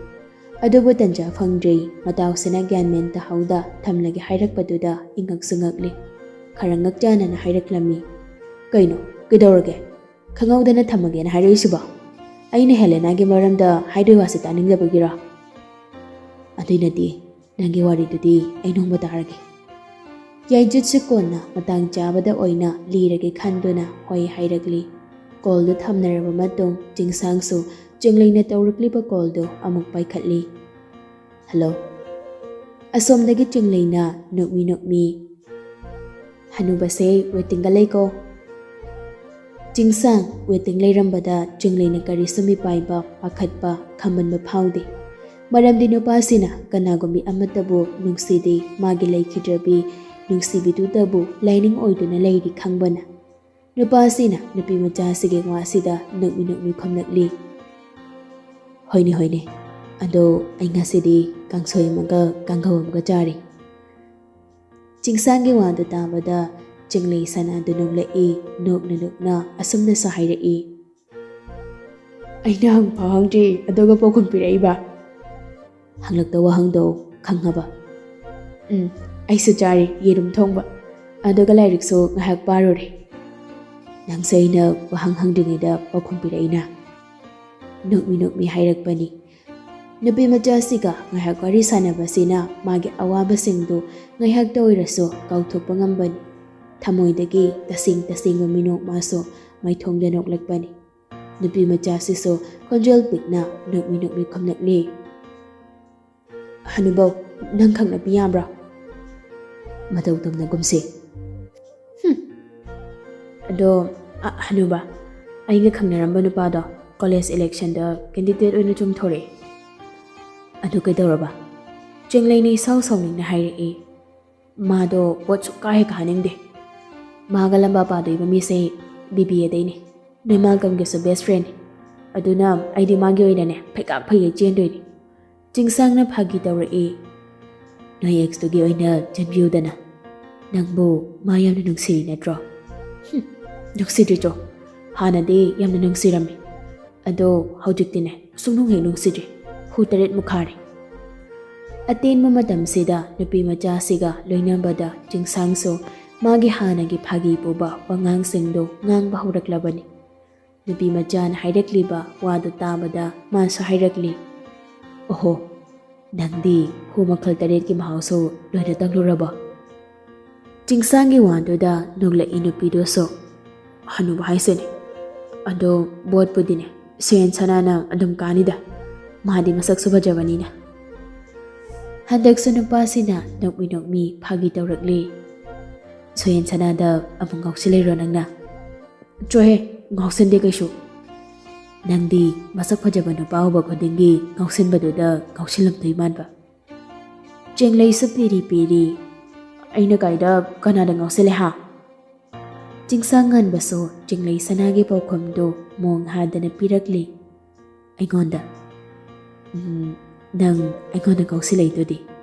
ꯑꯗꯨꯕꯨ ꯇꯟꯖꯥ ꯐꯪꯗ꯭ꯔꯦ, ꯃꯇꯥꯎꯁꯤꯅ ꯒ꯭ꯌꯥꯟ ꯃꯦꯟ ꯇꯥꯍꯧꯗ ꯊꯝꯂꯒꯦ ꯍꯥꯏꯔꯛꯄꯗꯨꯗ ꯏꯉꯛꯁꯨ ꯉꯛꯂꯤ꯫ ꯈꯔ ꯉꯛꯆꯥꯅꯅ ꯍꯥꯏꯔꯛꯂꯝꯃꯤ꯫ "ꯀꯩꯅꯣ? ꯀꯩꯗꯧꯔꯒꯦ? ꯈꯪꯍꯧꯗꯅ ꯊꯝꯃꯒꯦꯅ ꯍꯥꯏꯔꯛꯏꯁꯤꯕꯣ? ꯑꯩꯅ ꯍꯦꯂꯦꯅꯥꯒꯤ ꯃꯔꯝꯗ ꯍꯥꯏꯗꯣꯏ ꯋꯥꯁꯦ ꯇꯥꯅꯤꯡꯗꯕꯒꯤꯔꯣ?" "ꯑꯗꯨꯏ ꯅꯠꯇꯦ, ꯅꯪꯒꯤ ꯋꯥꯔꯤꯗꯨꯗꯤ ꯑꯩ ꯅꯣꯡꯃ ꯇꯥꯔꯒꯦ꯫ ꯌꯥꯏꯖꯨꯠꯁꯨ ꯀꯣꯟꯅ ꯃꯇꯥꯡ ꯆꯥꯕꯗ ꯑꯣꯏꯅ ꯂꯤꯔꯒꯦ ꯈꯟꯗꯨꯅ ꯍꯣꯏ ꯍꯥꯏꯔꯛꯂꯤ꯫" ꯀꯣꯜꯗꯨ ꯊꯝꯅꯔꯕ ꯃꯇꯨꯡ ꯆꯤꯡꯁꯥꯡꯁꯨ ꯆꯤꯡꯂꯩꯅ ꯇꯧꯔꯛꯂꯤꯕ ꯀꯣꯜꯗꯨ ꯑꯃꯨꯛ ꯄꯥꯏꯈꯠꯂꯤ꯫ "ꯍꯜꯂꯣ꯫" ꯑꯁꯣꯝꯗꯒꯤ ꯆꯤꯡꯂꯩꯅ ꯅꯣꯛꯃꯤ ꯅꯣꯛꯃꯤ, "ꯍꯅꯨꯕꯁꯦ ꯋꯦꯇꯤꯡꯒ ꯂꯩꯀꯣ꯫" ꯆꯤꯡꯁꯥꯡ ꯋꯦꯇꯤꯡ ꯂꯩꯔꯝꯕꯗ ꯆꯤꯡꯂꯩꯅ ꯀꯔꯤꯁꯨ ꯃꯤꯄꯥꯏꯕ, ꯄꯥꯈꯠꯄ, ꯈꯝꯕꯟꯕ ꯐꯥꯎꯗꯦ꯫ ꯃꯔꯝꯗꯤ ꯅꯨꯄꯥꯁꯤꯅ ꯀꯅꯥꯒꯨꯝꯕꯤ ꯑꯃꯠꯇꯕꯨ ꯅꯨꯡꯁꯤꯗꯦ, ꯃꯥꯒꯤ ꯂꯩꯈꯤꯗ꯭ꯔꯕꯤ ꯅꯨꯡꯁꯤꯕꯤꯗꯨꯗꯕꯨ ꯂꯥꯏꯅꯤꯡ ꯑꯣꯏꯗꯨꯅ ꯂꯩꯔꯤ ꯈꯪꯕꯅ꯫ ꯅꯨꯄꯥꯁꯤꯅ ꯅꯨꯄꯤ ꯃꯆꯥꯁꯤꯒꯤ ꯋꯥꯁꯤꯗ ꯅꯣꯛꯃꯤ ꯅꯣꯛꯃꯤ ꯈꯨꯝꯂꯛꯂꯤ꯫ "ꯍꯣꯏꯅꯦ, ꯍꯣꯏꯅꯦ꯫ ꯑꯗꯣ ꯑꯩ ꯉꯁꯤꯗꯤ ꯀꯥꯡꯁꯣꯏ ꯑꯃꯒ ꯀꯥꯡꯍꯧ ꯑꯃꯒ ꯆꯥꯔꯦ꯫" ꯆꯤꯡꯁꯥꯡꯒꯤ ꯋꯥꯗꯨ ꯇꯥꯕꯗ ꯆꯤꯡꯂꯩ ꯁꯅꯥꯗꯨ ꯅꯣꯛꯂꯛꯏ, ꯅꯣꯛꯅ ꯅꯣꯛꯅ ꯑꯁꯨꯝꯅꯁꯨ ꯍꯥꯏꯔꯛꯏ꯫ "ꯑꯩꯅ ꯍꯪꯐꯥꯎ ꯍꯪꯗ꯭ꯔꯤ, ꯑꯗꯨꯒ ꯄꯥꯎꯈꯨꯝ ꯄꯤꯔꯛꯏꯕ?" "ꯍꯪꯂꯛꯇꯧ ꯋꯥꯍꯪꯗꯣ ꯈꯪꯉꯕ?" "ꯎꯝ, ꯑꯩꯁꯨ ꯆꯥꯔꯤ ꯌꯦꯔꯨꯝ ꯊꯣꯡꯕ, ꯑꯗꯨꯒ ꯂꯥꯏꯔꯤꯛꯁꯨ ꯉꯥꯏꯍꯥꯛ ꯄꯥꯔꯨꯔꯦ꯫ ꯅꯪꯁꯨ ꯑꯩꯅ ꯋꯥꯍꯪ ꯍꯪꯗ꯭ꯔꯤꯉꯩꯗ ꯄꯥꯎꯈꯨꯝ ꯄꯤꯔꯛꯏꯅ꯫" ꯅꯣꯛꯃꯤ ꯅꯣꯛꯃꯤ ꯍꯥꯏꯔꯛꯄꯅꯤ꯫ ꯅꯨꯄꯤ ꯃꯆꯥꯁꯤꯒ ꯉꯥꯏꯍꯥꯛ ꯋꯥꯔꯤ ꯁꯥꯟꯅꯕꯁꯤꯅ ꯃꯥꯒꯤ ꯑꯋꯥꯕꯁꯤꯡꯗꯨ ꯉꯥꯏꯍꯥꯛꯇ ꯑꯣꯏꯔꯁꯨ ꯀꯥꯎꯊꯣꯛꯄ ꯉꯝꯕꯅꯤ꯫ ꯊꯃꯣꯏꯗꯒꯤ ꯇꯁꯦꯡ ꯇꯁꯦꯡꯕ ꯃꯤꯅꯣꯛ ꯃꯥꯁꯨ ꯃꯥꯏꯊꯣꯡꯗ ꯅꯣꯛꯂꯛꯄꯅꯤ꯫ ꯅꯨꯄꯤ ꯃꯆꯥꯁꯤꯁꯨ ꯈꯣꯟꯖꯦꯜ ꯄꯤꯛꯅ ꯅꯣꯛꯃꯤ ꯅꯣꯛꯃꯤ ꯈꯨꯝꯂꯛꯂꯤ꯫ "ꯍꯅꯨꯕꯧ, ꯅꯪ ꯈꯪꯅꯕꯤ ꯌꯥꯕ꯭ꯔꯣ?" "ꯃꯇꯧ ꯇꯝꯅꯒꯨꯝꯁꯤ꯫" "ꯍꯨꯝ꯫ ꯑꯗꯣ, ꯑ, ꯍꯅꯨꯕ, ꯑꯩꯒ ꯈꯪꯅꯔꯝꯕ ꯅꯨꯄꯥꯗꯣ ꯀꯣꯂꯦꯖ ꯏꯂꯦꯛꯁꯟꯗ ꯀꯦꯟꯗꯤꯗꯦꯠ ꯑꯣꯏꯅ ꯆꯨꯝꯊꯣꯔꯛꯑꯦ꯫" "ꯑꯗꯨ ꯀꯩꯗꯧꯔꯕ?" ꯆꯤꯡꯂꯩꯅ ꯏꯁꯥꯎ ꯁꯥꯎꯅꯤꯡꯅ ꯍꯥꯏꯔꯛꯏ꯫ "ꯃꯥꯗꯣ ꯚꯣꯠ ꯁꯨꯛꯀꯥ ꯍꯦꯛ ꯀꯥꯍꯟꯅꯤꯡꯗꯦ꯫ ꯃꯥꯒ ꯂꯝꯕꯥ ꯄꯥꯗꯣꯏꯕ ꯃꯤꯁꯦ ꯕꯤ ꯕꯤ ꯑꯦꯗꯩꯅꯦ꯫ ꯅꯣꯏ ꯃꯥꯒꯝꯒꯤꯁꯨ ꯕꯦꯁ ꯐ꯭ꯔꯦꯟꯅꯤ꯫ ꯑꯗꯨꯅ ꯑꯩꯗꯤ ꯃꯥꯒꯤ ꯑꯣꯏꯅꯅꯦ ꯐꯩꯀꯥꯞ ꯐꯩꯌꯦ ꯆꯦꯟꯗꯣꯏꯅꯤ꯫" ꯆꯤꯡꯁꯥꯡꯅ ꯐꯥꯒꯤ ꯇꯧꯔꯛꯏ꯫ "ꯅꯣꯏ ꯑꯦꯛꯁꯇꯨꯒꯤ ꯑꯣꯏꯅ ꯆꯦꯟꯕꯤꯌꯨꯗꯅ꯫ ꯅꯪꯕꯨ ꯃꯥ ꯌꯥꯝꯅ ꯅꯨꯡꯁꯤꯔꯤ ꯅꯠꯇ꯭ꯔꯣ?" "ꯍꯨꯝ, ꯅꯨꯡꯁꯤꯗ꯭ꯔꯤꯗ꯭ꯔꯣ? ꯍꯥꯟꯅꯗꯤ ꯌꯥꯝꯅ ꯅꯨꯡꯁꯤꯔꯝꯃꯤ꯫ ꯑꯗꯣ ꯍꯧꯖꯤꯛꯇꯤꯅꯦ ꯁꯨꯡꯅꯨꯡ ꯍꯦꯛ ꯅꯨꯡꯁꯤꯗ꯭ꯔꯤ꯫ ꯍꯨ ꯇꯔꯦꯠ ꯃꯨꯛ ꯈꯥꯔꯦ꯫" ꯑꯇꯦꯟꯕ ꯃꯇꯝꯁꯤꯗ ꯅꯨꯄꯤ ꯃꯆꯥꯁꯤꯒ ꯂꯣꯏꯅꯕꯗ ꯆꯤꯡꯁꯥꯡꯁꯨ ꯃꯥꯒꯤ ꯍꯥꯟꯅꯒꯤ ꯐꯥꯒꯤ ꯄꯨꯕ ꯋꯥꯉꯥꯡꯁꯤꯡꯗꯨ ꯉꯥꯡꯕ ꯍꯧꯔꯛꯂꯕꯅꯤ꯫ ꯅꯨꯄꯤ ꯃꯆꯥꯅ ꯍꯥꯏꯔꯛꯂꯤꯕ ꯋꯥꯗꯨ ꯇꯥꯕꯗ ꯃꯥꯁꯨ ꯍꯥꯏꯔꯛꯂꯤ, "ꯑꯣꯍꯣ, ꯅꯪꯗꯤ ꯍꯨ ꯃꯈꯜ ꯇꯔꯦꯠꯀꯤ ꯃꯍꯥꯎꯁꯨ ꯂꯣꯏꯅ ꯇꯪꯂꯨꯔꯕꯣ?" ꯆꯤꯡꯁꯥꯡꯒꯤ ꯋꯥꯗꯨꯗ ꯅꯣꯛꯂꯛꯏ ꯅꯨꯄꯤꯗꯨꯁꯨ꯫ "ꯍꯅꯨꯕ ꯍꯥꯏꯁꯤꯅꯦ꯫ ꯑꯗꯣ ꯕꯣꯠꯄꯨꯗꯤꯅꯦ, ꯁꯦꯟ ꯁꯅꯥꯅ ꯑꯗꯨꯝ ꯀꯥꯅꯤꯗ꯫ ꯃꯥꯗꯤ ꯃꯁꯛꯁꯨ ꯐꯖꯕꯅꯤꯅ꯫" ꯍꯟꯗꯛꯁꯨ ꯅꯨꯄꯥꯁꯤꯅ ꯅꯣꯛꯃꯤ ꯅꯣꯛꯃꯤ ꯐꯥꯒꯤ ꯇꯧꯔꯛꯂꯤ꯫ "ꯁꯦꯟ ꯁꯅꯥꯗ ꯑꯃꯨꯛ ꯉꯥꯎꯁꯤꯜꯂꯤꯔꯣ ꯅꯪꯅ?" "ꯆꯣꯍꯦ, ꯉꯥꯎꯁꯤꯟꯗꯦ ꯀꯩꯁꯨ꯫ ꯅꯪꯗꯤ ꯃꯁꯛ ꯐꯖꯕ ꯅꯨꯄꯥ ꯎꯕ ꯈꯨꯗꯤꯡꯒꯤ ꯉꯥꯎꯁꯤꯟꯕꯗꯨꯗ ꯉꯥꯎꯁꯤꯜꯂꯝꯗꯣꯏ ꯃꯥꯟꯕ꯫" ꯆꯦꯡꯂꯩꯁꯨ ꯄꯤꯔꯤ ꯄꯤꯔꯤ꯫ "ꯑꯩꯅ ꯀꯥꯏꯗ ꯀꯅꯥꯗ ꯉꯥꯎꯁꯤꯜꯂꯦ ꯍꯥ?" ꯆꯤꯡꯁꯥꯡ ꯉꯥꯟꯕꯁꯨ ꯆꯤꯡꯂꯩ ꯁꯅꯥꯒꯤ ꯄꯥꯎꯈꯨꯝꯗꯨ ꯃꯣꯡ ꯍꯥꯗꯅ ꯄꯤꯔꯛꯂꯤ꯫ "ꯑꯩꯉꯣꯟꯗ꯫ ꯎꯝ, ꯅꯪ ꯑꯩꯉꯣꯟꯗ ꯉꯥꯎꯁꯤꯜꯂꯛꯏꯗꯨꯗꯤ?"